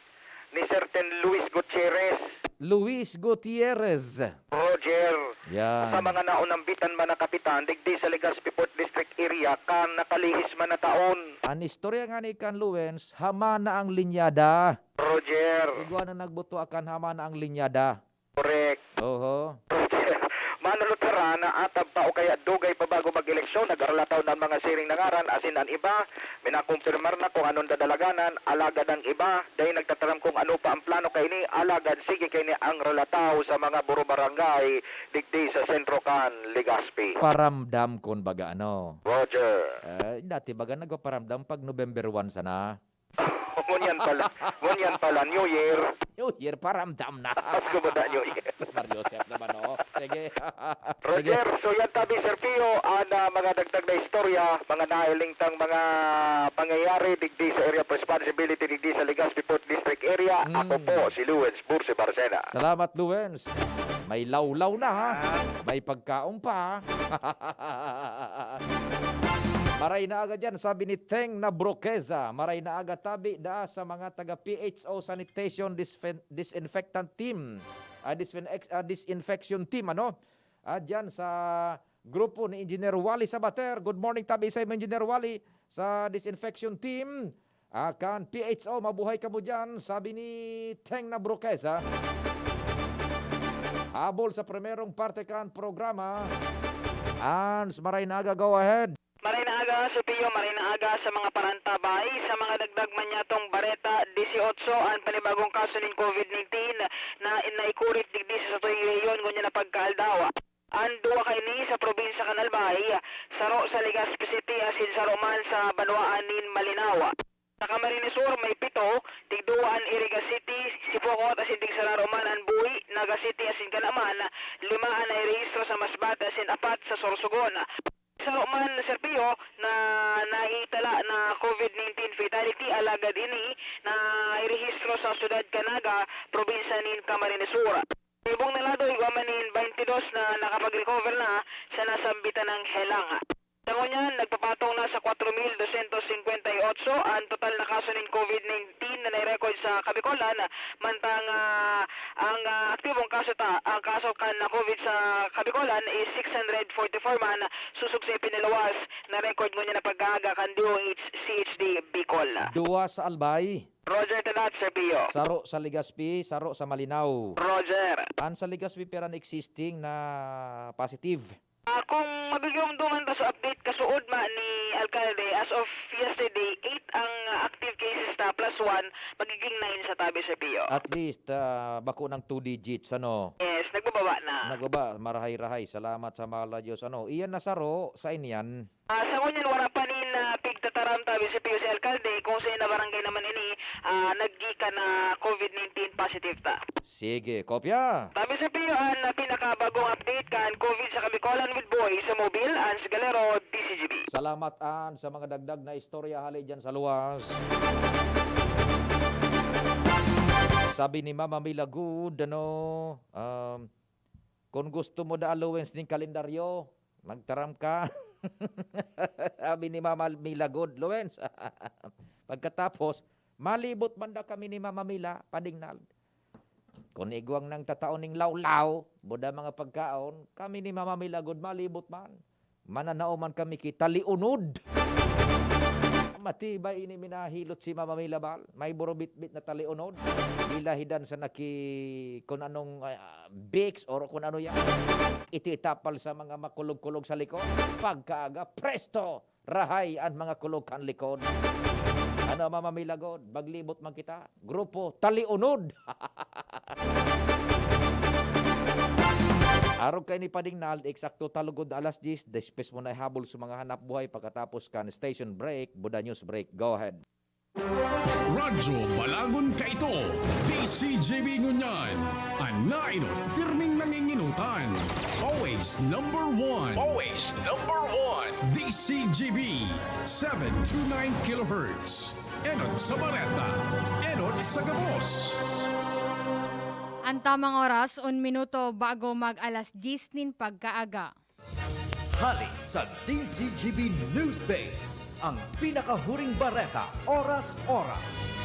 ni certain Luis Gutierrez. Luis Gutierrez. Roger. Yan. Sa mga naunambitan man na kapitan, digdi sa Legazpi Fourth District Area, kan nakalihis man na taon. An istorya ngani kan Luens, hama na ang linyada. Roger. Igwa na nagbuto akan hama na ang linyada. Correct. Oho. Roger. Manulot hara na atab pa o kaya dugay pa bago mag-eleksyon, nag-aralataw na ang mga siring na ngaran, asin an iba, minakumpirmar na kung anong dadalaganan, alagad ang iba, dai nagtataram kung ano pa ang plano kaini, alagad sige kaini ang relataw sa mga burubarangay digdi sa sentro kan Legazpi. Paramdam kun baga, ano? Roger. Eh, dati baga nagpaparamdam pag November one sana. Ngunyan pala, ngunyan pala, New Year. New Year, paramdam na. Pasko ba na, New Year? Sus, Mario Joseph naman, oh. Sige. Roger, Sige. So yan tabi, Sir Pio, ang, ah, mga dagdag na istorya, mga nahiling tang mga pangyayari digdi sa area of responsibility digdi sa Legazpi Fourth District Area. Mm. Ako po si Luens Bursi Barcena. Salamat, Luens. May lawlaw na, ha? Ah. May pagkaon pa. Maray na aga dyan, sabi ni Teng na Broqueza. Maray na aga tabi daa sa mga taga P H O Sanitation Disfen-, Disinfectant Team. Ah, disfin-, ex-, ah, disinfection team, ano? Ah, dyan sa grupo ni Engineer Wally Sabater. Good morning, tabi sa imo, Engineer Wally, sa disinfection team. Ah, kan P H O, mabuhay kamo diyan, sabi ni Teng na Broqueza. Habol sa primerong parte kan programa. Hans, maray na aga, go ahead. Maray na aga, Sir Pio, maray na aga sa mga parantabay. Sa mga dagdag man niyatong bareta, disiotso an panibagong kaso nin COVID nineteen na naikurit digdi sa satuyang rehiyon ngunyan na pagkaaldaw. An duwa kaini sa probinsya kan Albay, saro sa Legazpi City asin saro man sa banwaan nin Malinao. Sa Camarines Sur, may pito, tigduwa an Iriga City, Sipocot asin tigsararo man an Buhi, Naga City asin kana man, lima an nairehistro sa Masbate asin apat sa Sorsogon. Saro man, Sir Pio, na naitala na COVID nineteen fatality, alagad ini na irehistro sa syudad kan Naga, probinsya nin Camarines Sur. Sa ibong na lado, igwa man nin twenty-dos na nakapag-recover na sa nasambitan nang helang. Sa ngunyan, nagpapatong na sa kwatro mil dosyentos singkwenta y otso ang total na kaso nin COVID nineteen na nai-record sa Kabicolan, mantang, ah, ang, ah, aktibong kaso ta-, ang kaso kan COVID sa Kabicolan is six hundred forty-four man, sosog sa ipinaluwas na record ngunyan na pagkaaga kan D O H C H D Bicol. Duwa sa Albay. Roger Tadat, Sir Pio. Saro sa Legazpi, saro sa Malinao. Roger. An sa Legazpi, pira an existing na positive? Ah, kung magigiromdoman ta sa update kasuod ma ni Alkalde, as of yesterday, eight ang active cases ta, plus one, magiging nine sa tabi, Sir Pio. At least, ah, bako nang two digits, ano? Yes, nagbababa na. Nagbaba, marahay-rahay. Salamat sa mahal na Diyos. Ano, iyan na saro sa inyan. Ah, sa ngunyan, wala pa nin, ah, pigtataram tabi si Pio si Alkalde kung sa ina barangay naman ini, ah, naggikan na COVID nineteen positive ta. Sige, kopya. Tabi si Pio, an, ah, pinakabagong update kan COVID sa Kabicolan with Boy sa Mobile, Ans Galero, D C G B. Salamat, An, sa mga dagdag na istorya hali dyan sa luwas. Sabi ni Mama Mila Good, ano, um, kung gusto mo da allowance ning kalendaryo, magtaram ka. Sabi ni Mama Mila Good, Lawens. Pagkatapos, malibot man daw kami ni Mama Mila, Padingnal. Kun igwang nang tataon ning lawlaw, buda mga pagkaon, kami ni Mama Mila Good, malibot man. Mananao man kami ki taliunod. Matibay ini minahilot si Mama Mila Bal. May burubitbit na taliunod. Bilahidan sa naki-, kun anong, ah, Vicks or kun ano yan. Ito itapal sa mga makulog-kulog sa likod. Pagkaaga, presto! Rahay an mga kulog kan likod. Ano, Mama Mila Good? Maglibot man kita. Grupo Taliunod. Arog kaini, Padingnal, eksakto ta lugod na alas dyes, despues mo na ihabol sa mga hanap buhay pagkatapos kan station break, Buda News Break. Go ahead. Radyo Balagon kaito, D C G B ngunyan. An nainot, pirming nanginginutan. Always number one. Always number one. D C G B, seven two nine kilohertz. Enot sa bareta, enot sa gabos. An tamang oras, un minuto bago mag alas dyes nin pagkaaga. Hali sa D C G B Newsbase, ang pinakahuring bareta, oras-oras.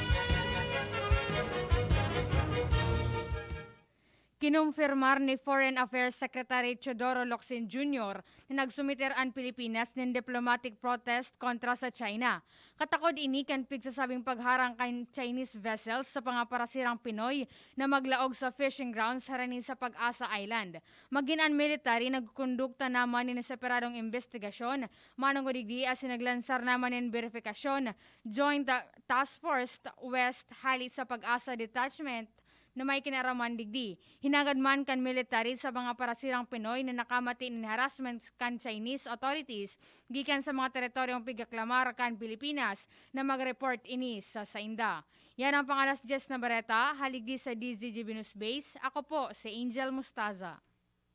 Kinumpirmar ni Foreign Affairs Secretary Teodoro Locsin Junior na nagsumiter an Pilipinas nin diplomatic protest kontra sa China. Katakod ini kan pigsasabing pagharang kan Chinese vessels sa mga parasirang Pinoy na maglaog sa fishing grounds harani sa Pag-asa Island. Magin an military nagkukondukta naman nin separadong imbestigasyon manongod digdi asin naglansar naman nin berifikasyon, Joint Ta-, Task Force West hali sa Pag-asa Detachment na may kinaraman digdi. Hinangad man kan military sa mga parasirang Pinoy na nakamati nin harassment kan Chinese authorities gikan sa mga teritoryong pigaklamar kan Pilipinas na mag-report ini sa sainda. Yan ang pang-alas dyes na bareta, hali digdi sa D Z G B News Base. Ako po si Angel Mustaza.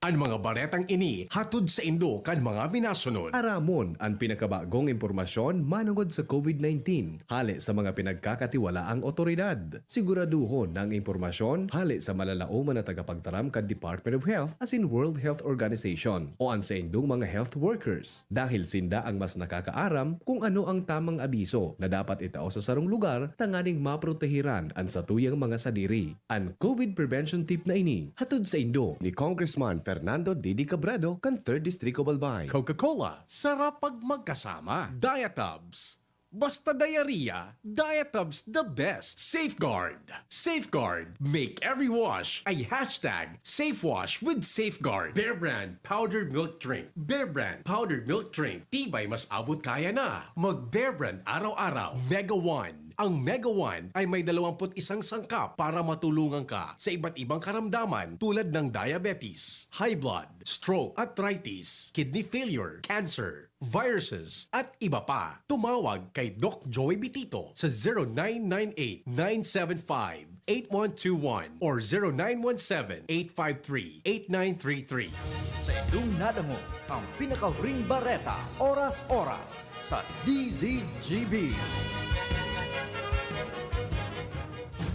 An mga baretang ini hatod saindo kan mga minasunod. Aramon an pinakabagong impormasyon manongod sa COVID nineteen hale sa mga pinagkakatiwalaang otoridad. Siguraduhon na ang impormasyon hale sa malalaoman na tagapagtaram kan Department of Health asin World Health Organization o an saindong mga health workers, dahil sinda ang mas nakakaaram kung ano ang tamang abiso na dapat itao sa sarong lugar tanganing maprotehiran an satuyang mga sadiri. An COVID prevention tip na ini hatod saindo ni Congressman Fernando Didi Cabredo kan Third District of Albay. Coca-Cola, sarap pag magkasama. Diatabs, basta diarrhea, Diatabs the best. Safeguard, safeguard, make every wash a hashtag safe wash with Safeguard. Bear Brand powder milk drink. Bear Brand powder milk drink. Tibay mas abot kaya na. Mag Bear Brand araw-araw. Mega One. Ang Mega One ay may dalawampu't isang sangkap para matulungan ka sa iba't ibang karamdaman tulad ng diabetes, high blood, stroke, arthritis, kidney failure, cancer, viruses, at iba pa. Tumawag kay Doc Joey Bitito sa zero nine nine eight, nine seven five, eight one two one or zero nine one seven, eight five three, eight nine three three. Sa indong nadangog ang pinakahuring bareta, oras-oras, sa D Z G B.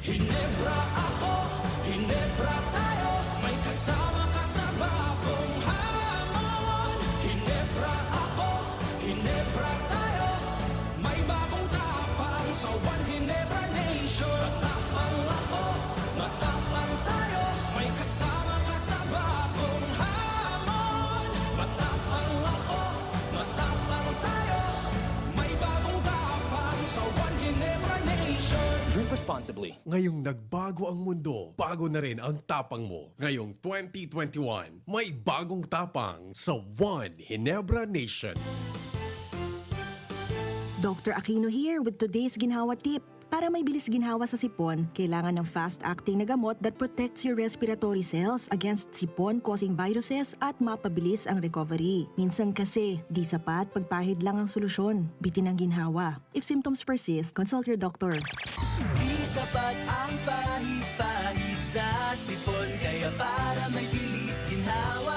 Hinebra ako, Hinebra tayo, may kasama ka sa bagong hamon. Hinebra ako, Hinebra tayo, may bagong tapang sa One Hinebra Nation. Matapang ako, matapang tayo, may kasama ka sa bagong hamon. Matapang ako, matapang tayo, may bagong tapang sa One Hinebra Nation. Drink responsibly. Ngayong nagbago ang mundo, bago na rin ang tapang mo. Ngayong twenty twenty-one, may bagong tapang sa One Hinebra Nation. Doctor Aquino here with today's ginhawa tip. Para may bilis ginhawa sa sipon, kailangan ng fast-acting na gamot that protects your respiratory cells against sipon-causing viruses at mapabilis ang recovery. Minsan kasi, di sapat pagpahid lang ang solusyon. Bitin ang ginhawa. If symptoms persist, consult your doctor. Di sapat ang pahid-pahid sa sipon, kaya para may bilis ginhawa,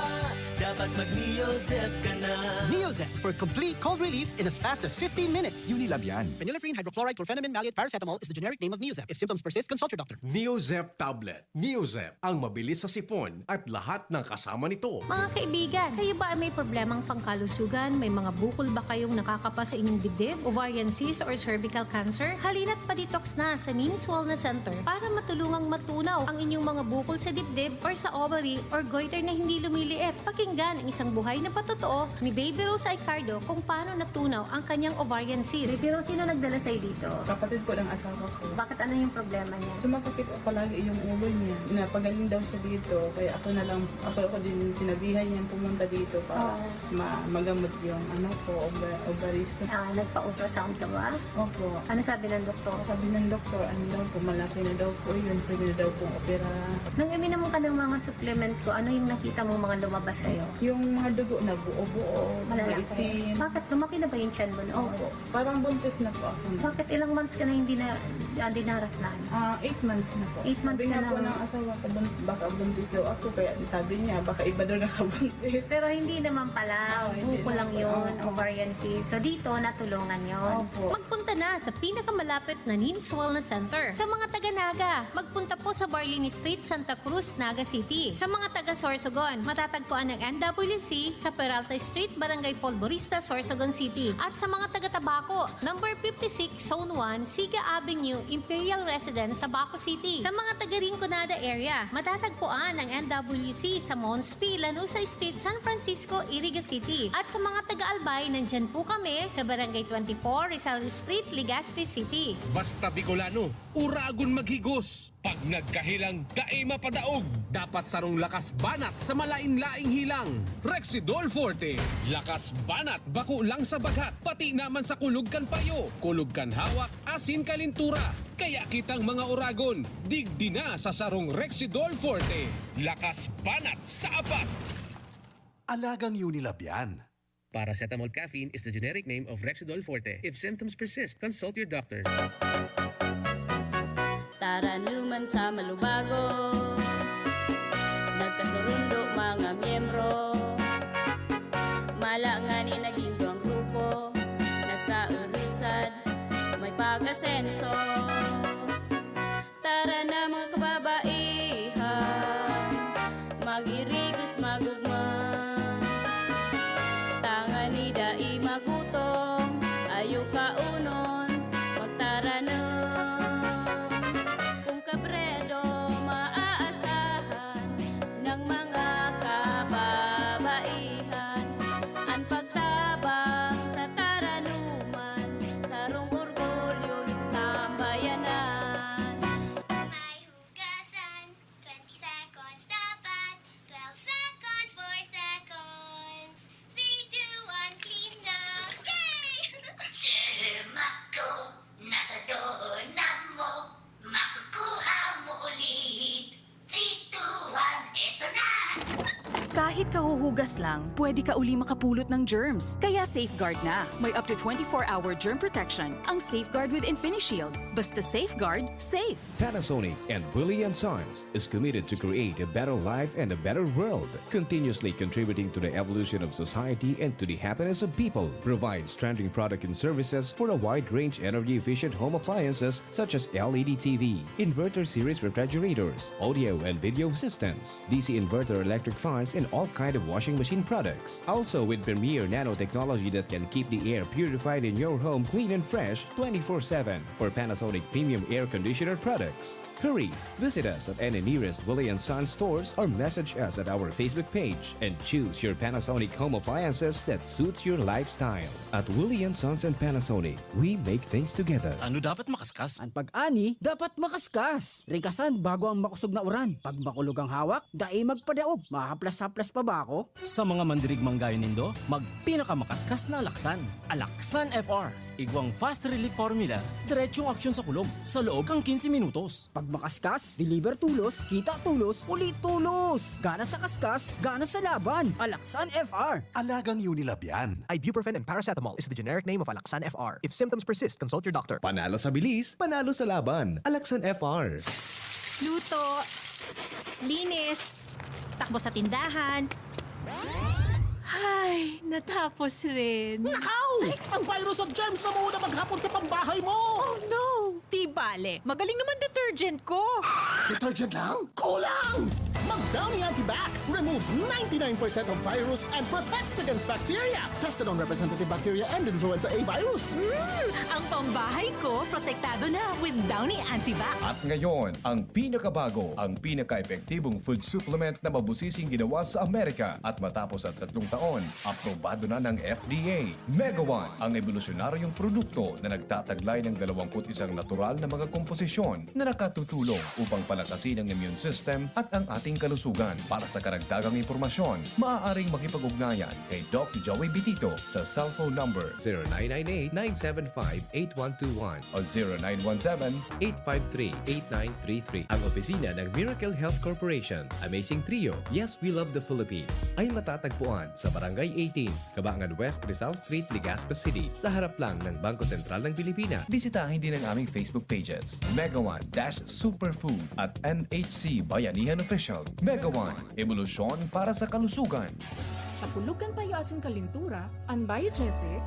dapat mag-Neozep ka na. Neozep for complete cold relief in as fast as fifteen minutes. Unilabian. Phenylephrine, hydrochloride, chlorphenamine maleate, paracetamol is the generic name of Neozep. If symptoms persist, consult your doctor. Neozep tablet. Neozep, ang mabilis sa sipon at lahat ng kasama nito. Mga kaibigan, kayo ba ay may problemang pangkalusugan? May mga bukol ba kayong nakakapa sa inyong dibdib, ovarian cyst or cervical cancer? Halina't pa-detox na sa Neens Wellness Center para matulungang matunaw ang inyong mga bukol sa dibdib or sa ovary or goiter na hindi lumiliit. Pakinggan ang isang buhay na patotoo ni Baby Rose Aicardo kung paano natunaw ang kanyang ovarian cyst. Baby Rose, sino nagdala sa'yo dito? Kapatid po ng asawa ko. Bakit, ano yung problema niya? Sumasakit palagi yung ulo niya. Napagaling daw siya dito, kaya ako na lang, ako, ako din sinabihan niyang pumunta dito para Oo. ma-, magamot yung ano ko, ova-, ovaries. Ah, nagpa-ultrasound ka ba? Opo. Ano sabi ng doktor? Sabi ng doktor, ano daw po, malaki na daw po yun, pwede na daw pong opera. Nung uminom ka ng mga supplement ko, ano yung nakita mong mga lumabas sa'yo? Yung mga dugo na buo-buo, Malalaki. maitim. Bakit? Lumaki na ba yung tiyan mo noon? Opo. Parang buntis na po ako. Bakit ilang months ka na hindi na, ah, dinaratnan? Ah, eight months na po. Eight months Sabi ka nga na. po ng asawa ko, bun-, baka buntis daw ako, kaya sabi niya, baka iba daw nakabuntis. Pero hindi naman pala, Oo, hindi buko naman lang pala. yun, Oo. ovarian cyst. So dito, natulungan yun. Opo. Magpunta na sa pinakamalapit na Neens Wellness Center sa mga taga Naga. Magpunta po sa Barlini Street, Santa Cruz, Naga City. Sa mga taga Sorsogon, matatagpuan ang N W C sa Peralta Street, Barangay Polvorista, Sorsogon City. At sa mga taga Tabaco, number fifty-six, Zone one, Siga Avenue, Imperial Residence, Tabaco City. Sa mga taga Rinconada area, matatagpuan ang N W C sa Mons P, Lanuza Street, San Francisco, Iriga City. At sa mga taga Albay, nandyan po kami sa Barangay twenty-four, Rizal Street, Legazpi City. Basta Bicolano, uragon maghigos. Pag nagkahilang, dai mapadaog. Dapat sarong lakas banat sa malain-laing hilang. Rexidol Forte. Lakas banat, bako lang sa baghat, pati naman sa kulog kan payo, kulog kan hawak, asin kalintura. Kaya kitang mga uragon, digdi na sa sarong Rexidol Forte. Lakas banat sa apat. Alagang Unilab yan. Paracetamol caffeine is the generic name of Rexidol Forte. If symptoms persist, consult your doctor. Taranuman sa Malubago, nagkasurundo mga miyembro. Mala ngani naging duwang grupo, nagkaurisan, may pag-asenso. Tara na, mga kababaihan, mag-irigos, mag-ugma. Tangani dai magutom, ayo kaunon, magtaranom. Kung kabredo maaasahan ng mga kababaihan, an pagtabang sa taranuman, sarong orgulyo nin samba Kahit kahuhugas lang, pwede ka uli makapulot ng germs. Kaya Safeguard na. May up to twenty-four hour germ protection ang Safeguard with InfiniShield. Basta Safeguard, safe. Panasonic and Willie and Sons is committed to create a better life and a better world, continuously contributing to the evolution of society and to the happiness of people. Provides trending product and services for a wide range energy-efficient home appliances such as L E D T V, inverter series refrigerators, audio and video systems, D C inverter electric fans, and all kind of washing machine products. Also with premier nanotechnology that can keep the air purified in your home clean and fresh twenty-four seven for Panasonic premium air conditioner products. Hurry! Visit us at any nearest Willie and Sons stores or message us at our Facebook page and choose your Panasonic home appliances that suits your lifestyle. At Willie and Sons and Panasonic, we make things together. Ano dapat makaskas? An pag-ani dapat makaskas. Rikasan bago ang makosog na uran. Pag makulog ang hawak, dai magpadaog. Mahaplas-haplas pa ba ako? Sa mga mandirigmang gayo nindo, magpinakamakaskas na alaksan. Alaksan F R. Igwang fast relief formula, diretsong aksyon sa kulog, sa loob kan quince minutos. Pag makaskas, deliver tulos, kita tulos, uli tulos. Gana sa kaskas, gana sa laban. Alaksan F R. Alagang Unilab yan. Ibuprofen and paracetamol is the generic name of Alaxan F R. If symptoms persist, consult your doctor. Panalo sa bilis, panalo sa laban. Alaxan F R. Luto, linis, takbo sa tindahan. Ay, natapos rin. Nakaw! Ang virus at germs na muna maghapon sa pambahay mo! Oh no! Di bale, magaling naman detergent ko. Detergent lang? Kulang! Mag Downy Antibac removes ninety-nine percent of virus and protects against bacteria. Tested on representative bacteria and influenza A virus. Mm, ang pambahay ko protektado na with Downy Antibac. At ngayon, ang pinakabago, ang pinaka-epektibong food supplement na mabusising ginawa sa Amerika at matapos ang tatlong taon, aprobado na ng F D A. Megawan, ang ebolusyonaryong produkto na nagtataglay ng dalawampu't isang natural na mga komposisyon na nakatutulong upang palakasin ang immune system at ang ating kalusugan. Para sa karagdagang impormasyon, maaaring makipag-ugnayan kay Doc Joey Bitito sa cellphone number zero nine nine eight, nine seven five, eight one two one o zero nine one seven, eight five three, eight nine three three. Ang opisina ng Miracle Health Corporation. Amazing Trio. Yes, we love the Philippines. Ay matatagpuan sa Barangay eighteen, Kabangan West, Rizal Street, Legazpi City, sa harap lang ng Bangko Sentral ng Pilipinas. Bisitahin din ang aming Facebook pages, Megawan dash Superfood at M H C Bayanihan Official. Megawan, ebolusyon para sa kalusugan. Sa kulog kan payo asin kalintura, an Biogesic,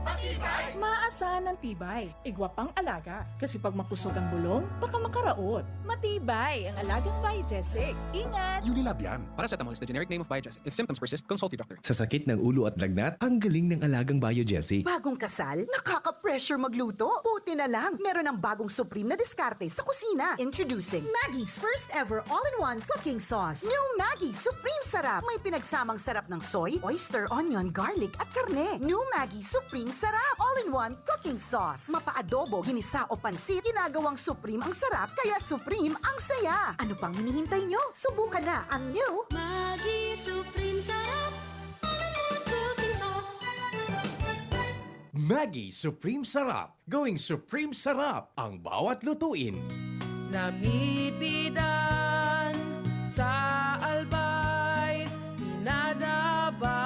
maasan an tibay. Igwa pang alaga, kasi pag makusog ang bulong, baka makaraot. Matibay ang alagang Biogesic. Ingat! Unilab yan. Paracetamol is the generic name of Biogesic. If symptoms persist, consult your doctor. Sa sakit ng ulo at lagnat, ang galing ng alagang Biogesic. Bagong kasal? Nakaka-pressure magluto? Buti na lang, meron ng bagong supreme na diskarte sa kusina. Introducing Maggie's first ever all-in-one cooking sauce. New Maggie Supreme Sarap. May pinagsamang sarap ng soy, oyster, onion, garlic, at karne. New Maggie Supreme Sarap. All-in-one cooking sauce. Mapaadobo, ginisa o pansit, ginagawang supreme ang sarap, kaya supreme ang saya. Ano pang hinihintay nyo? Subukan na ang new Maggie Supreme Sarap. All-in-one cooking sauce. Maggie Supreme Sarap. Going Supreme Sarap ang bawat lutuin. Namipidan sa Albay, pinadaba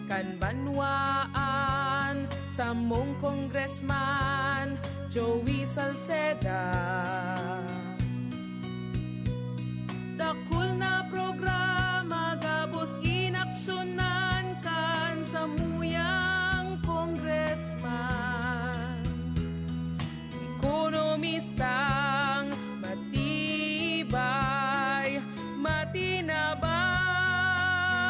kan banwaan samong Congressman Joey Salceda. Dakul na programa gabos inaksyonan kan samuyang congressman. Ekonomistang matibay, matinabang.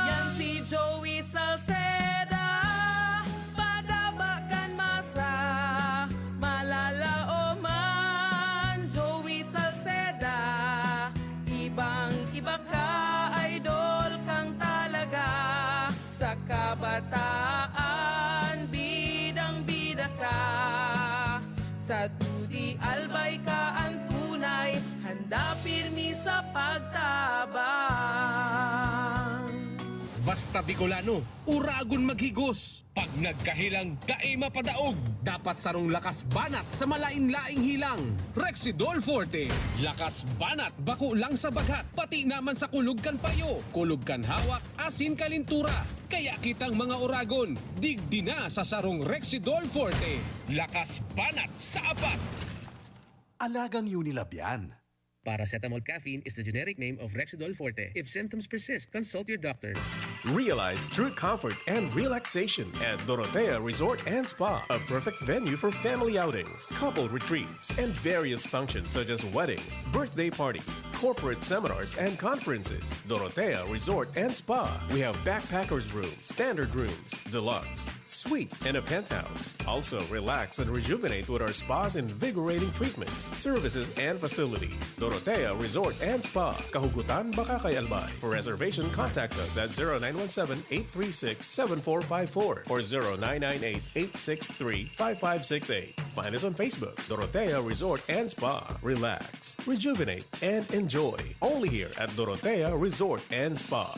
Yan si Joey Salceda, padaba kan masa, malalaoman. Joey Salceda, ibang-iba ka, idol kang talaga. Sa kabataan, bidang-bida ka. Sa dudi, Albay ka an tunay, handa pirmi sa pagtabang. Basta Bicolano, uragon maghigos. Pag nagkahilang, dai mapadaog. Dapat sarong lakas banat sa malain-laing hilang. Rexidol Forte. Lakas banat bako lang sa baghat, pati naman sa kulog kan payo, kulog kan hawak, asin kalintura. Kaya kitang mga uragon, digdi na sa sarong Rexidol Forte. Lakas banat sa apat. Alagang Unilab yan. Paracetamol caffeine is the generic name of Rexidol Forte. If symptoms persist, consult your doctor. Realize true comfort and relaxation at Dorotea Resort and Spa, a perfect venue for family outings, couple retreats, and various functions such as weddings, birthday parties, corporate seminars, and conferences. Dorotea Resort and Spa. We have backpackers room, standard rooms, deluxe, suite, and a penthouse. Also, relax and rejuvenate with our spa's invigorating treatments, services, and facilities. Dorotea Resort and Spa, Kahugutan, Bacacay, Albay. For reservation, contact us at zero nine one seven, eight three six, seven four five four or zero nine nine eight, eight six three, five five six eight. Find us on Facebook, Dorotea Resort and Spa. Relax, rejuvenate, and enjoy. Only here at Dorotea Resort and Spa.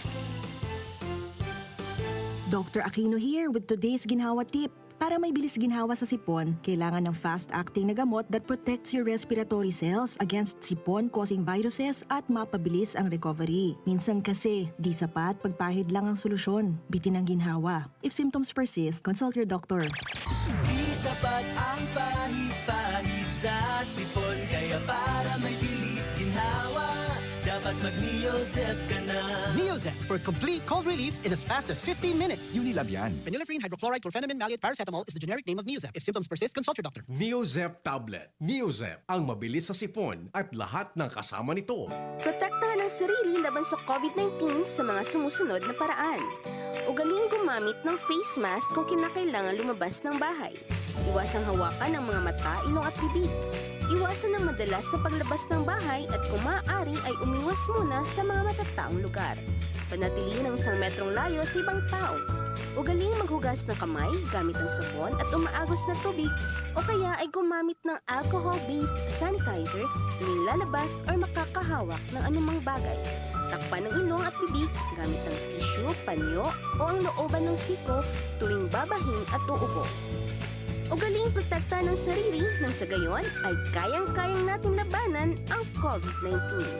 Doctor Aquino here with today's ginhawa tip. Para may bilis ginhawa sa sipon, kailangan ng fast-acting na gamot that protects your respiratory cells against sipon-causing viruses at mapabilis ang recovery. Minsan kasi, di sapat pagpahid lang ang solusyon. Bitin ang ginhawa. If symptoms persist, consult your doctor. Di sapat ang pahid-pahid sa sipon, kaya para may bilis ginhawa, dapat mag-Neozep ka na. Neozep for complete cold relief in as fast as fifteen minutes. Unilab yan. Phenylephrine hydrochloride chlorphenamine maleate paracetamol is the generic name of Neozep. If symptoms persist, consult your doctor. Neozep tablet. Neozep, ang mabilis sa sipon at lahat ng kasama nito. Protektahan ang sarili laban sa COVID nineteen sa mga sumusunod na paraan. Ugaling gumamit ng face mask kung kinakailangan lumabas ng bahay. Iwasang hawakan ang mga mata, ilong at bibig. Iwasan ang madalas na paglabas ng bahay at kung maaari ay umiwas muna sa mga matataong lugar. Panatilihin ang isang metrong layo sa ibang tao. Ugaling maghugas ng kamay gamit ang sabon at umaagos na tubig o kaya ay gumamit ng alcohol-based sanitizer tuwing lalabas or makakahawak ng anumang bagay. Takpan ang ilong at bibig gamit ang tissue, panyo o ang looban ng siko tuwing babahin at uubo. Ugaling protektahan ang sarili nang sa gayon ay kayang-kayang natin labanan ang COVID nineteen.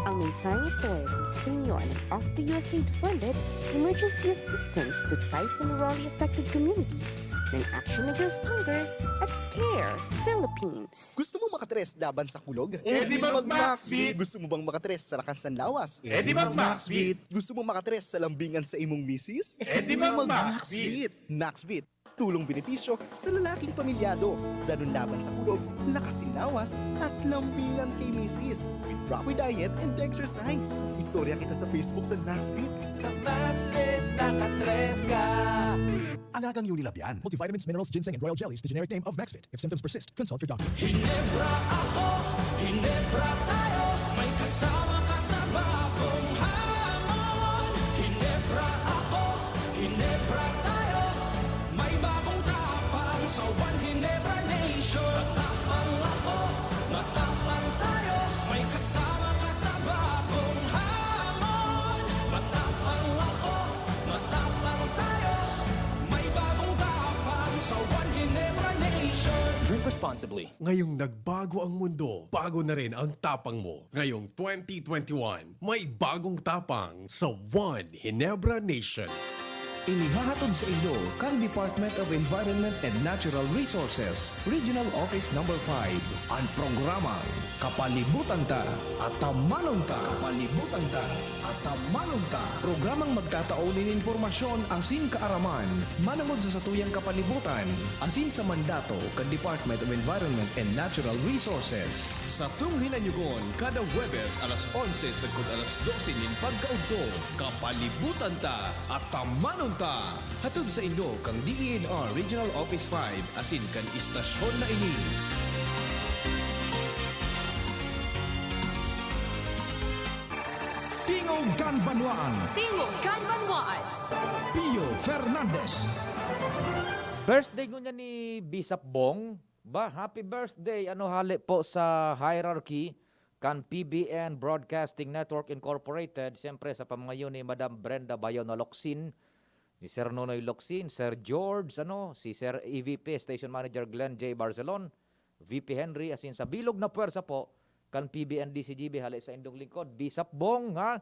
Ang mensaheng ito ay hatid sa inyo ng Off the U S A I D funded Emergency Assistance to Typhoon Raleigh Affected Communities ng Action Against Hunger at CARE Philippines. Gusto mo makatres laban sa kulog? Eh di mag-Maxvit! Gusto mo bang makatres sa lakas ng lawas? Eh di mag-Maxvit! Gusto mo makatres sa lambingan sa imong misis? Eh di mag-Maxvit! Maxvit, tulong benepisyo sa lalaking pamilyado. Danun laban sa kulog, lakas sin lawas, at lambingan kay misis. With proper diet and exercise. Istorya kita sa Facebook sa Maxfit. Sa Maxfit, nakatres ka. Alagang Unilab yan. Multivitamins, minerals, ginseng, and royal jellies, the generic name of Maxfit. If symptoms persist, consult your doctor. Hinebra ako, Hinebra tayo, may kasama ka sa bagong hamon. Hinebra ako, Hinebra tayo, may bagong tapang sa One Hinebra Nation. Matapang ako, matapang tayo, may kasama ka sa bagong hamon. Matapang ako, matapang tayo, may bagong tapang sa One Hinebra Nation. Drink responsibly. Ngayong nagbago ang mundo, bago na rin ang tapang mo. Ngayong twenty twenty-one, may bagong tapang sa One Hinebra Nation. Inihahatod sa inyo kan Department of Environment and Natural Resources, Regional Office Number five, an programang Kapalibutan Ta, Atamanon Ta. Kapalibutan Ta, Atamanon Ta. Programang magtatao nin impormasyon asin kaaraman manongod sa satuyang kapalibutan asin sa mandato kan Department of Environment and Natural Resources. Satong hinanyugon kada Huwebes alas onse sagkod alas dose nin pagkaudto. Kapalibutan Ta, Atamanon Ta. Hatod sa inyo kan D E N R Regional Office five asin kan istasyon na ini. Tingog kan Banwaan. Tingog kan Banwaan. Pio Fernandez. Birthday ngunyan ni Bisap Bong. Ba, happy birthday. Ano hali po sa hierarchy? kan P B N Broadcasting Network Incorporated, siyempre sa pamangayo ni Madam Brenda Bayona Locsin, ni Sir Nonoy Locsin, Sir George, ano, si Sir E V P Station Manager Glenn J Barcelon, V P Henry, asin sa bilog na puwersa po kan P B N D C G B, hale sa indong lingkod, Bisap Bong, ha?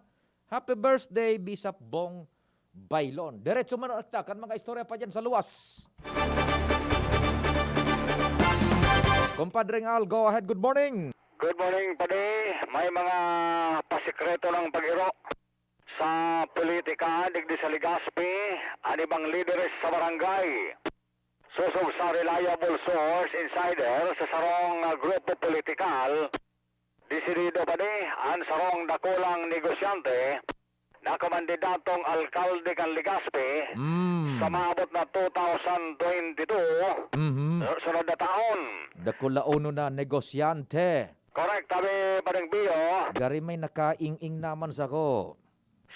Happy birthday, Bisap Bong Baylon. Diretso man ta kan mga istorya pa dyan sa luwas. Compadreng Al, go ahead. Good morning. Good morning, Padi. May mga pasikreto ng pag-iro sa politika digdi sa Legazpi, an ibang lideres sa barangay. Sosog sa reliable source, insider sa sarong, ah, grupo politikal, desidido pa ni an sarong dakulang negosyante na kamandidatong alkalde kan Legazpi Mm. sa maabot na two thousand twenty-two, Mhm. sunod na taon. Dakulaonon na negosyante. Correct, sabi pa ning Bio. Gari may nakaing-ing naman sako.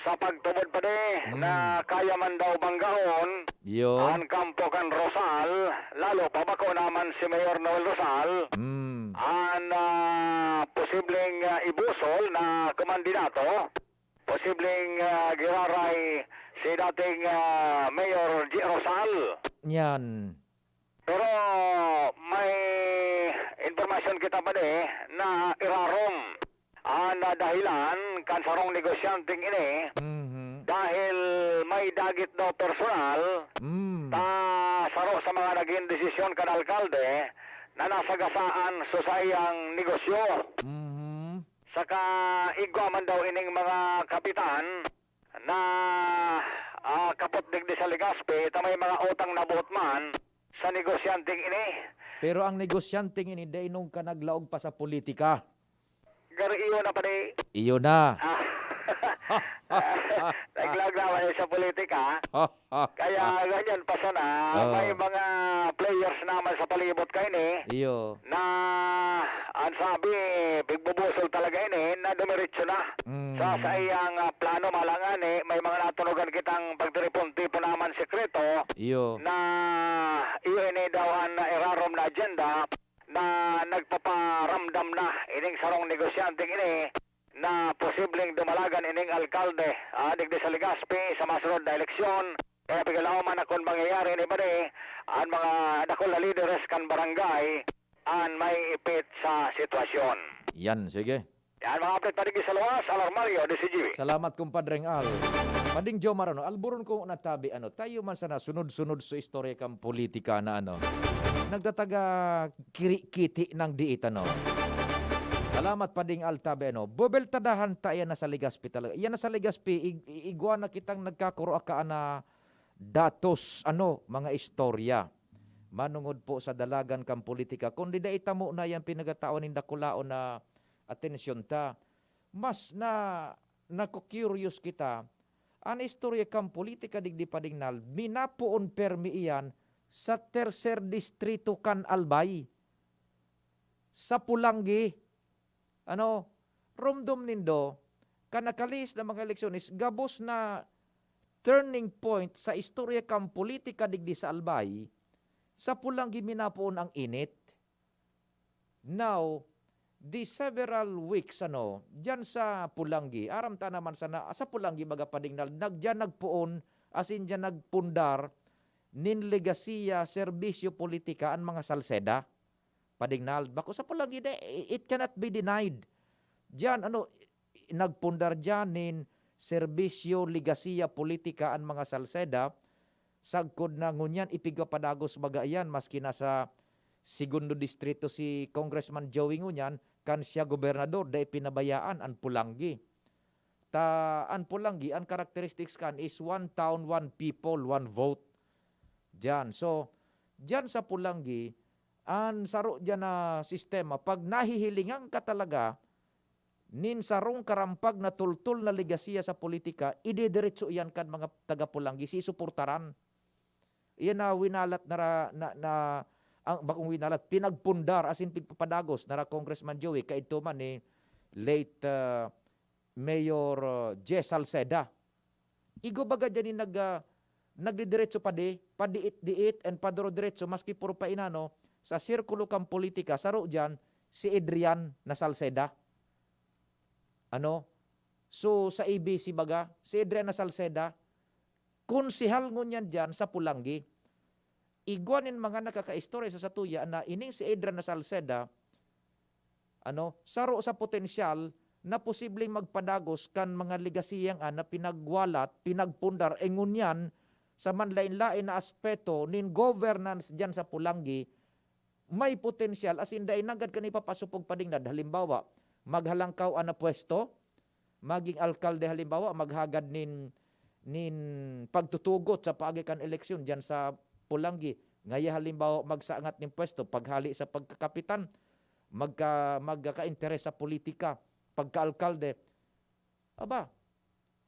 Sa pagtubod pa di Mm. na kaya man daw banggaon Yo. an kampo kan Rosal, lalo pa bako naman si Mayor Noel Rosal, Mm. an, ah, posibleng, ah, ibusol na kumandidato, posibleng, ah, giraray si dating, ah, Mayor G. Rosal. Yan. Pero may impormasyon kita pa di na irarom an dahilan kan sarong negosyanteng ini Mhm. dahil may dagit daw personal Mm. ta saro sa mga nagin desisyon kan alkalde na nasagasaan sa saiyang negosyo. Mhm. Saka igwa man daw ining mga kapitan na, ah, kapot digdi sa Legazpi, ta may mga utang na buot man sa negosyanteng ini. Pero ang negosyanteng ini, dai nung ka naglaog pa sa politika. Garo iyo na pa ni Iyo na. Ah. Naglaog naman sa politika. Ha, ha, Kaya ha. ganyan pa sana, Oh. may mga players naman sa palibot kaini Iyo. na, ang sabi, pigbubusol talaga ini na dumiretso na Mm. sa saiyang, ah, plano. Malangani, may mga natunugan kitang pagtiripon-tipon naman sekreto Iyo. na iyo ini daw an irarom na agenda na nagpaparamdam na ining sarong negosyanteng ini na posibleng dumalagan ining alkalde, ah, digdi sa Legazpi sa masunod na eleksyon. Kaya pigalaom man na kun mangyayari ini ba ni an mga dakul na lideres kan barangay an may ipit sa sitwasyon. Yan, sige. Yan, mga update pa digdi sa luwas, Alarmario, D C G B. Salamat, Compadreng Al. Pading Jomar, ano, alburon ko na tabi, ano, tayo man sana sunod-sunod sa istorya kan politika na, ano, nagtataga kiri-kiti ng diit, ano. Salamat, Pading Al, tabi, ano. Bobeltadahan ta yan na sa Legazpi talaga. Yan na sa Legazpi, ig-, ig-, igwa na kitang nagkakuro akaan na datos, ano, mga istorya. Manungod po sa dalagan kan politika. Kundi dai tamo na yan pinagatawan nin dakulaon na atensyon ta. Mas na, naku-curious kita, an istorya kan politika digdi, Pading Nal, minapoon permi iyan sa tercer distrito kan Albay, sa Polangui. Ano, romdom nindo, kan nakalihis na mga eleksyones, gabos na turning point sa istorya kan politika digdi sa Albay, sa Polangui minapoon ang init. Now, di several weeks, ano, diyan sa Polangui, aram ta naman sana, sa Polangui, baga, Pading Nal, nag-, diyan nagpoon, as in, diyan nagpundar nin legasiya, serbisyo, politika, an mga Salceda, Pading Nal. Bako sa Polangui, de, it cannot be denied. Diyan, ano, nagpundar diyan nin serbisyo, legasiya, politika an mga Salceda, sagkod na ngunyan ipigpapadagos baga iyan, maski nasa segundo distrito si Congressman Joey ngunyan, kan siya gobernador, dai pinabayaan an Polangui. Ta, an Polangui, an characteristics kan is one town, one people, one vote. Diyan. So, diyan sa Polangui, an saro diyan na sistema, pag nahihilingan ka talaga nin sarong karampag na tultol na legasiya sa politika, idediretso iyan kan mga taga Polangui, susuportaran. Iyan na winalat na ra-, na, na, ang, bakong winalat, pinagpundar, as in, pigpapadagos na ra Congressman Joey, kaidto man ni late, ah, Mayor, ah, Jess Salceda. Igwa baga diyan ni nag-, ah, nagdidiretso pa di, padiit-diit and paduro-diretso, maski puro pa inano, sa sirkulo kan politika, saro diyan, si Adrian na Salceda. Ano? So, sa A B C baga, si Adriana Salceda, konsehal ngunyan diyan sa Polangui. Igwa nin mga nakakaistorya sa satuya na ining si Adriana Salceda, ano, saro sa potensyal na posibleng magpadagos kan mga legasiyang, ah, na pinagwalat, pinagpundar, e ngunyan sa manlain-lain na aspeto nin governance diyan sa Polangui, may potensyal, as in, dai nanggad kan ipapasupog pa dingnad. Halimbawa, maghalangkaw an pwesto, maging alkalde, halimbawa, maghagad nin, nin pagtutugot sa paagi kan eleksyon diyan sa Polangui. Ngaya, halimbawa, magsaangat nin pwesto, paghali sa pagkakapitan, magka-, magkaka-interes sa politika, pagka-alkalde. Aba,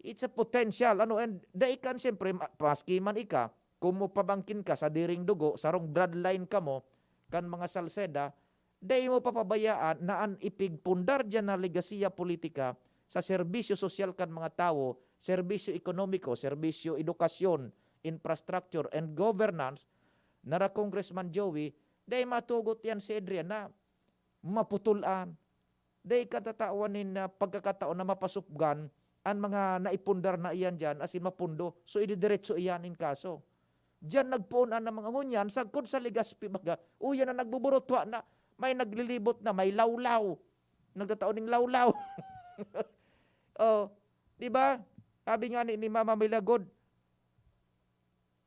it's a potential, ano, and dai kan, siyempre, ma-, maski man ika, kung mopabangkin ka sa diring dugo, sarong bloodline kamo kan mga Salceda, dai mo papabayaan na an ipigpundar diyan na legasiya politika sa serbisyo sosyal kan mga tawo, serbisyo ekonomiko, serbisyo edukasyon, infrastructure, and governance, nara Congressman Joey, dai matugot yan si Adrian na maputol an. Dai katatawan nin, ah, pagkakataon na mapasupgan an mga naipundar na iyan diyan, asin mapundo. So, ididiretso iyan in kaso. Diyan nagpoon an mga ngunyan, sagkod sa Legazpi baga, uyan na nagbuburutwa na, may naglilibot na, may lawlaw. Nagtatao ning lawlaw. Oh, di ba? Sabi nga ni, ni Mama Milagod,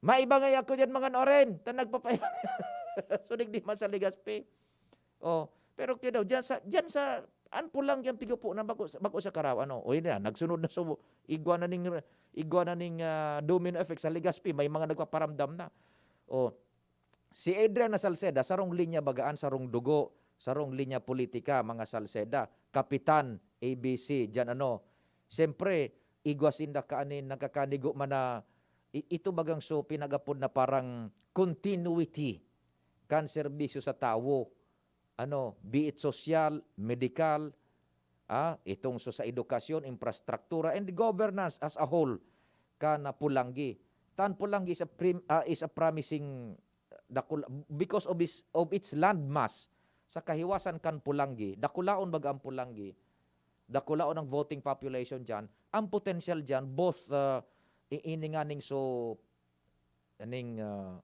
"Maiba nga ako diyan, mga noren, ta nagpapaya." So, digdi man sa Legazpi. Oh, pero kaya daw, diyan sa, diyan sa, an Polangui an pigupo na bako, bako sa Carao, ano? O, yun na, nagsunod na subo. Igwa na ning, igwa na ning, ah, domino effect sa Legazpi, may mga nagpaparamdam na. Oh, si Adrian na Salceda, sarong linya bagaan, sarong dugo, sarong linya politika, mga Salceda, kapitan, A B C, diyan ano. Siyempre, igwa sinda kaanin, nagkakanigo man na, i-, ito bagang so pinagapod na parang continuity kan serbisyo sa tawo. Ano, be it sosyal, medikal, ah, itong so sa edukasyon, infrastruktura, and governance as a whole, kan, ah, Polangui. Tan Polangui is a prim-, ah, is a promising, dakul-, because of its, of its landmass, sa kahiwasan kan Polangui, dakulaon baga ang Polangui, dakulaon ang voting population diyan, ang potensyal diyan, both, ah, i-, ini nganing so, aning, ah,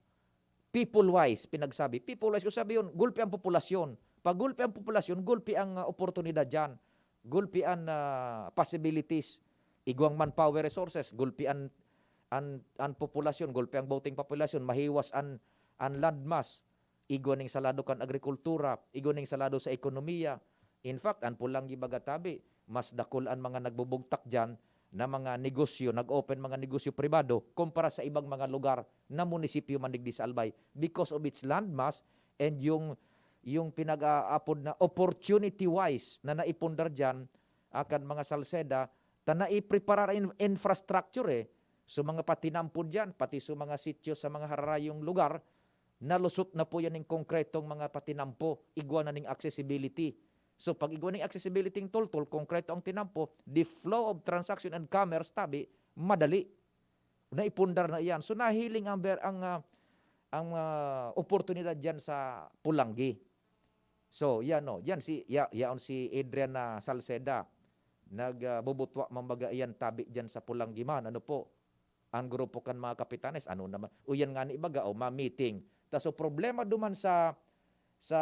people-wise, pinagsabi. People-wise, kung sabi yun, gulpi ang populasyon. Pag gulpi ang populasyon, gulpi ang, ah, oportunidad diyan. Gulpi an, ah, possibilities. Igwang manpower resources, gulpi an, an, an populasyon, gulpi ang voting population, mahiwas an, an landmass. Igwa ning salado kan agrikultura, igwa ning salado sa ekonomiya. In fact, an Polangui baga tabi, mas dakul an mga nagbubugtak diyan na mga negosyo, nag-open mga negosyo pribado kumpara sa ibang mga lugar na munisipyo man digdi sa Albay because of its landmass and yung, yung pinag-aapod na opportunity-wise na naipundar diyan akan mga Salceda, ta naipreparar in-, infrastructure, eh. So, mga patinampo diyan, pati so mga sityo sa mga hararayong lugar, nalusot na po yan ning konkretong mga patinampo, igwa na ning accessibility. So, pag igwa ning accessibility ng toltol, konkreto ang tinampo, the flow of transaction and commerce, tabi, madali. Naipundar na iyan. So, nahiling ang ber-, ang, ah, ang, ah, oportunidad diyan sa Polangui. So, yan, no. Yan si, ya-, yaon si Adrian na Salceda. Nag, ah, bubutwa, mambaga iyan, tabi diyan sa Polangui man. Ano po? Ang grupo kan mga kapitanes, ano naman? O yan nga ni ibaga, o ma-meeting. Ta so problema duman sa, sa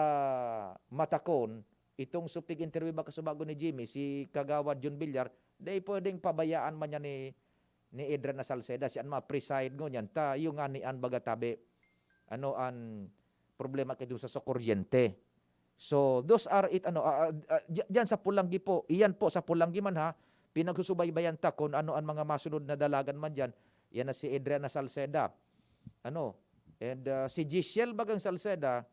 Matacon, itong supig interview ba kasubago ni Jimmy, si Kagawad Jun Villar, dai pwedeng pabayaan man niya ni, ni Adrian na Salceda, siya an ma-preside ngunyan, ta yung nga ni an baga tabi, ano an problema kay dun sa, sa kuryente. So, those are it, ano, ah, ah, ah, dya-, dyan sa Polangui po, iyan po sa Polangui man ha, pinagsusubaybayan ta kung ano ang mga masunod na dalagan man dyan. Yan na si Adriana Salceda. Ano? And, ah, si Giselle bagang Salceda,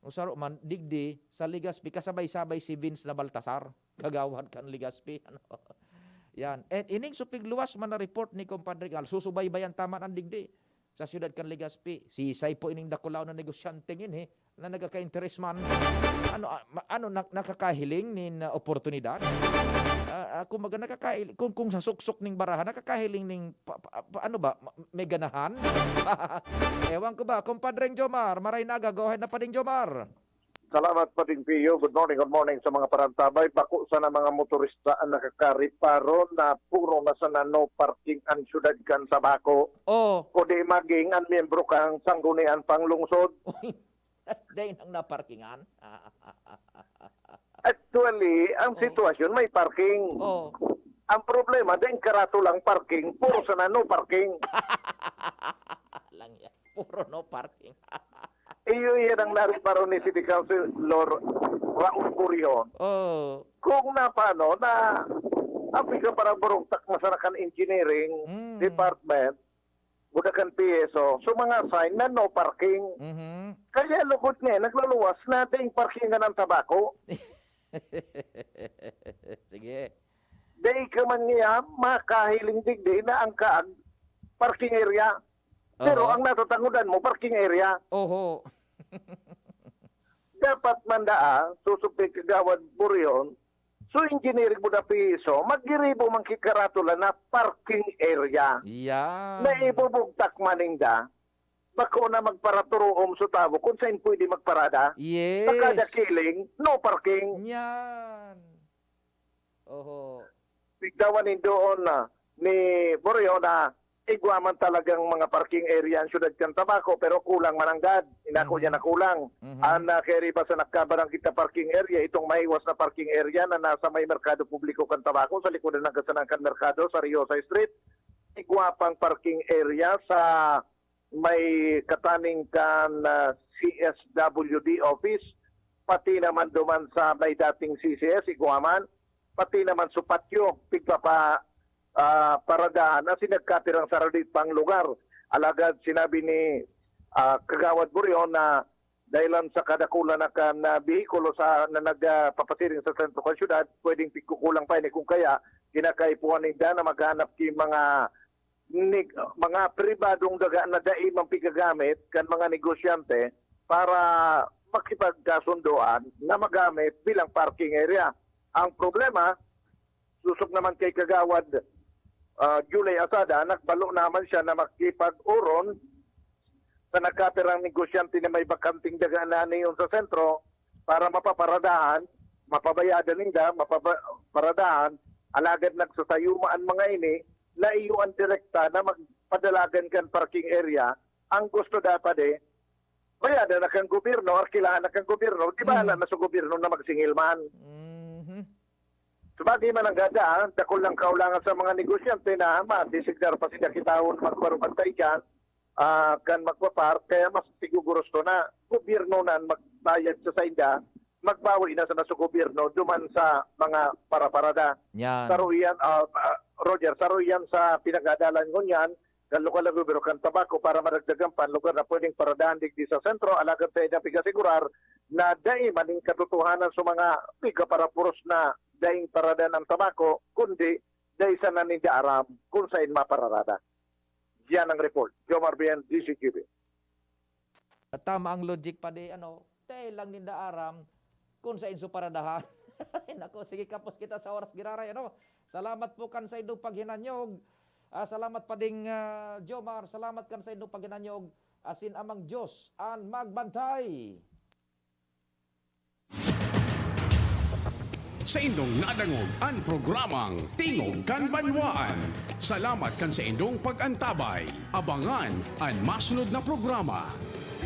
o saro man, digdi, sa Legazpi, kasabay-sabay si Vince na Baltasar, kagawad kan Legazpi. Ano? Yan. And ining supig luwas man na report ni Compadre Gal, susubaybayan ta man an digdi sa siyudad kan Legazpi. Sisay po ining dakulaon na negosyante ngini na nagkaka-interes man. Ano, ah, ma-, ano, na-, nakakahiling nin, ah, oportunidad? Ah, ah, kumbaga, nakakahiling, kung, kung sa suksok ning baraha, nakakahiling ning pa-, pa-, pa-, ano ba, ma-, may ganahan? Ewan ko ba, Compadreng Jomar, maray na aga, go ahead na pa ding Jomar. Salamat, Pading Pio. Good morning, good morning sa mga parantabay. Bako sana mga motorista ang nakakareparo na puro na sana no parking ang syudad kan Tabaco. Oh, Kundi maging ang miyembro kang sanggunian panglungsod. Dahil nang naparkingan. Actually, ang Oh. sitwasyon may parking. Oh, Ang problema, dahil karato lang parking, puro sana no parking. Lang yan. Puro no parking. Iyo, iyan ang nareparo ni City Councilor Raul Curion. Oh. Kung na paano na ang piga para burugtak masarakan engineering Mm. department, buda kan P S O, so mga sign na no parking. Mhm. Kaya lugod nga, nagluluwas na ding parkingan ng Tabaco. Sige. Dahil ka man niya, makahiling digdi na ang kaag parking area. Pero Oo. Ang natatangudan mo, parking area. Oho. Dapat man daa, susupit kagawad Burion, so engineering mo na piso, magiribo man kikarato lang na parking area. Yan. Na ibubugtak maninda, bako na magparaturuom sa tao kung saan pwede magparada. Yes. Sa kada kiling, no parking. Yan. Oho. Pigtawan nin doon na ni Boreo na igwa man talagang mga parking area ang syudad kan Tabaco, pero kulang man ang gad. Inako Mhm. niya na kulang. Mhm. Ang uh, kaya riba sa nagkabarang kita parking area, itong mahiwas na parking area na nasa may merkado publiko kan Tabaco, sa likod ng kasanang kan merkado, sa Riosa Street, igwa pang parking area sa may kataning kan uh, C S W D office, pati naman duman sa may dating C C S, igwa man, pati naman sa patio, pigpapa ah, paradahan na sinagkapirang sarili pang lugar. Alagad sinabi ni ah, Kagawad Burion na dahilan sa kadakulan na kan ah, behikulo sa na nagpapasiring sa sentro kan syudad, pwedeng pigkukulang pa ini kung kaya kinakaipuhan ninda na maghanap ki mga nig, mga pribadong daga na dai man pigagamit kan mga negosyante para makipagkasundoan na magamit bilang parking area. Ang problema, susok naman kay Kagawad ah, Julie Asada, nagbalo naman siya na makipag-oron sa nagkapirang negosyante na may bakanting daga na niyon sa sentro para mapaparadahan, mapabayadan ninda, mapaparadahan, alagad nagsasayuma ang mga ini na iyo ang direkta na magpadalagan kan parking area. Ang gusto dapat eh, bayadan na kang gobyerno, arkilahan na kang gobyerno, di ba Mhm. na sa gobyerno na magsingil man. Mhm. Sabagay man ang gada, ah, dakul lang kaulangan sa mga negosyante na madesignar pa sila kitahon magparubantay dyan, ah, kan magpapar, kaya mas siguguros ko na gobyerno na ang magbayad sa sainda, magbawi na sana sa gobyerno duman sa mga paraparada. Yan. Saro iyan, ah, ah, Roger, saro iyan sa pinagadalan ngunyan, kan lokal na gobyerno kan Tabaco para madagdagan pa ang lugar na pwedeng paradahan digdi sa sentro, alagad sa idang pigasigurar na dai man ning katotohanan sa mga piga para puros na daing paradahan ang Tabaco, kundi dai sana ninda aram kung sain mapararada. Yan ang report. Jomar Bien, D C Q B. Tama ang logic pa di, ano, te lang ninda aram kung sain su paradahan. Ay, nako, sige, kapos kita sa oras, giraray, ano. Salamat po kan sa indong paghinanyog. Ah, salamat pa ding ah, Jomar, salamat kan sa indong paghinanyog. Asin Amang Diyos an magbantay. Sa indong nadangog an programang Tingog kan Banwaan. Salamat kan sa indong pag-antabay. Abangan an masunod na programa.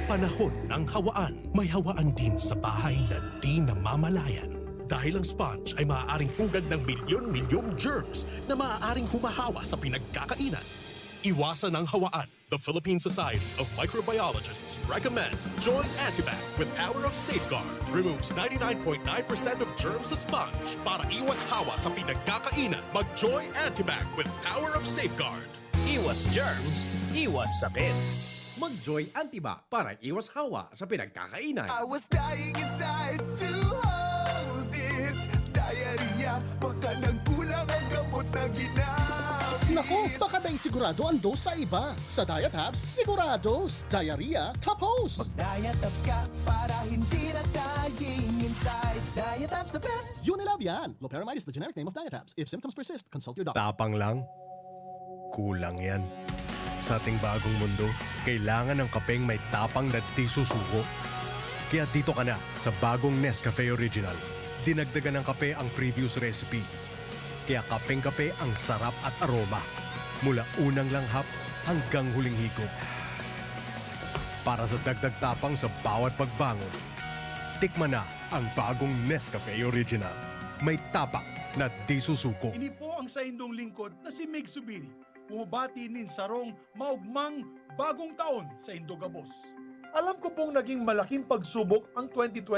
Panahon ng hawaan. May hawaan din sa bahay na di namamalayan. Dahil ang sponge ay maaaring pugad ng milyon-milyong germs na maaaring humahawa sa pinagkakainan. Iwasan ang hawaan. The Philippine Society of Microbiologists recommends Joy Antibac with power of safeguard. Removes ninety-nine point nine percent of germs sa sponge. Para iwas hawa sa pinagkakainan, mag Joy Antibac with power of safeguard. Iwas germs, iwas sakit. Mag-Joy Antibac para iwas hawa sa pinagkakainan. I was dying inside to hold it. Diarrhea, baka nagkulang ang gamot na ginamit. Naku, baka dai sigurado ang dose sa iba. Sa Diatabs, sigurados. Diarrhea, tapos. Diatabs ka para hindi na dying inside. Diatabs the best. Unilab yan. Loperamide is the generic name of Diatabs. If symptoms persist, consult your doctor. Tapang lang? Kulang yan. Sa ating bagong mundo, kailangan ng kapeng may tapang na di susuko. Kaya dito ka na sa bagong Nescafe Original. Dinagdagan ng kape ang previous recipe. Kaya kapeng-kape ang sarap at aroma. Mula unang langhap hanggang huling higop. Para sa dagdag tapang sa bawat pagbangon, tikman na ang bagong Nescafe Original. May tapang na di susuko. Ini po ang saindong lingkod na si Mig Subiri. Bumabati nin sarong maugmang bagong taon sa indo gabos. Alam ko pong naging malaking pagsubok ang twenty twenty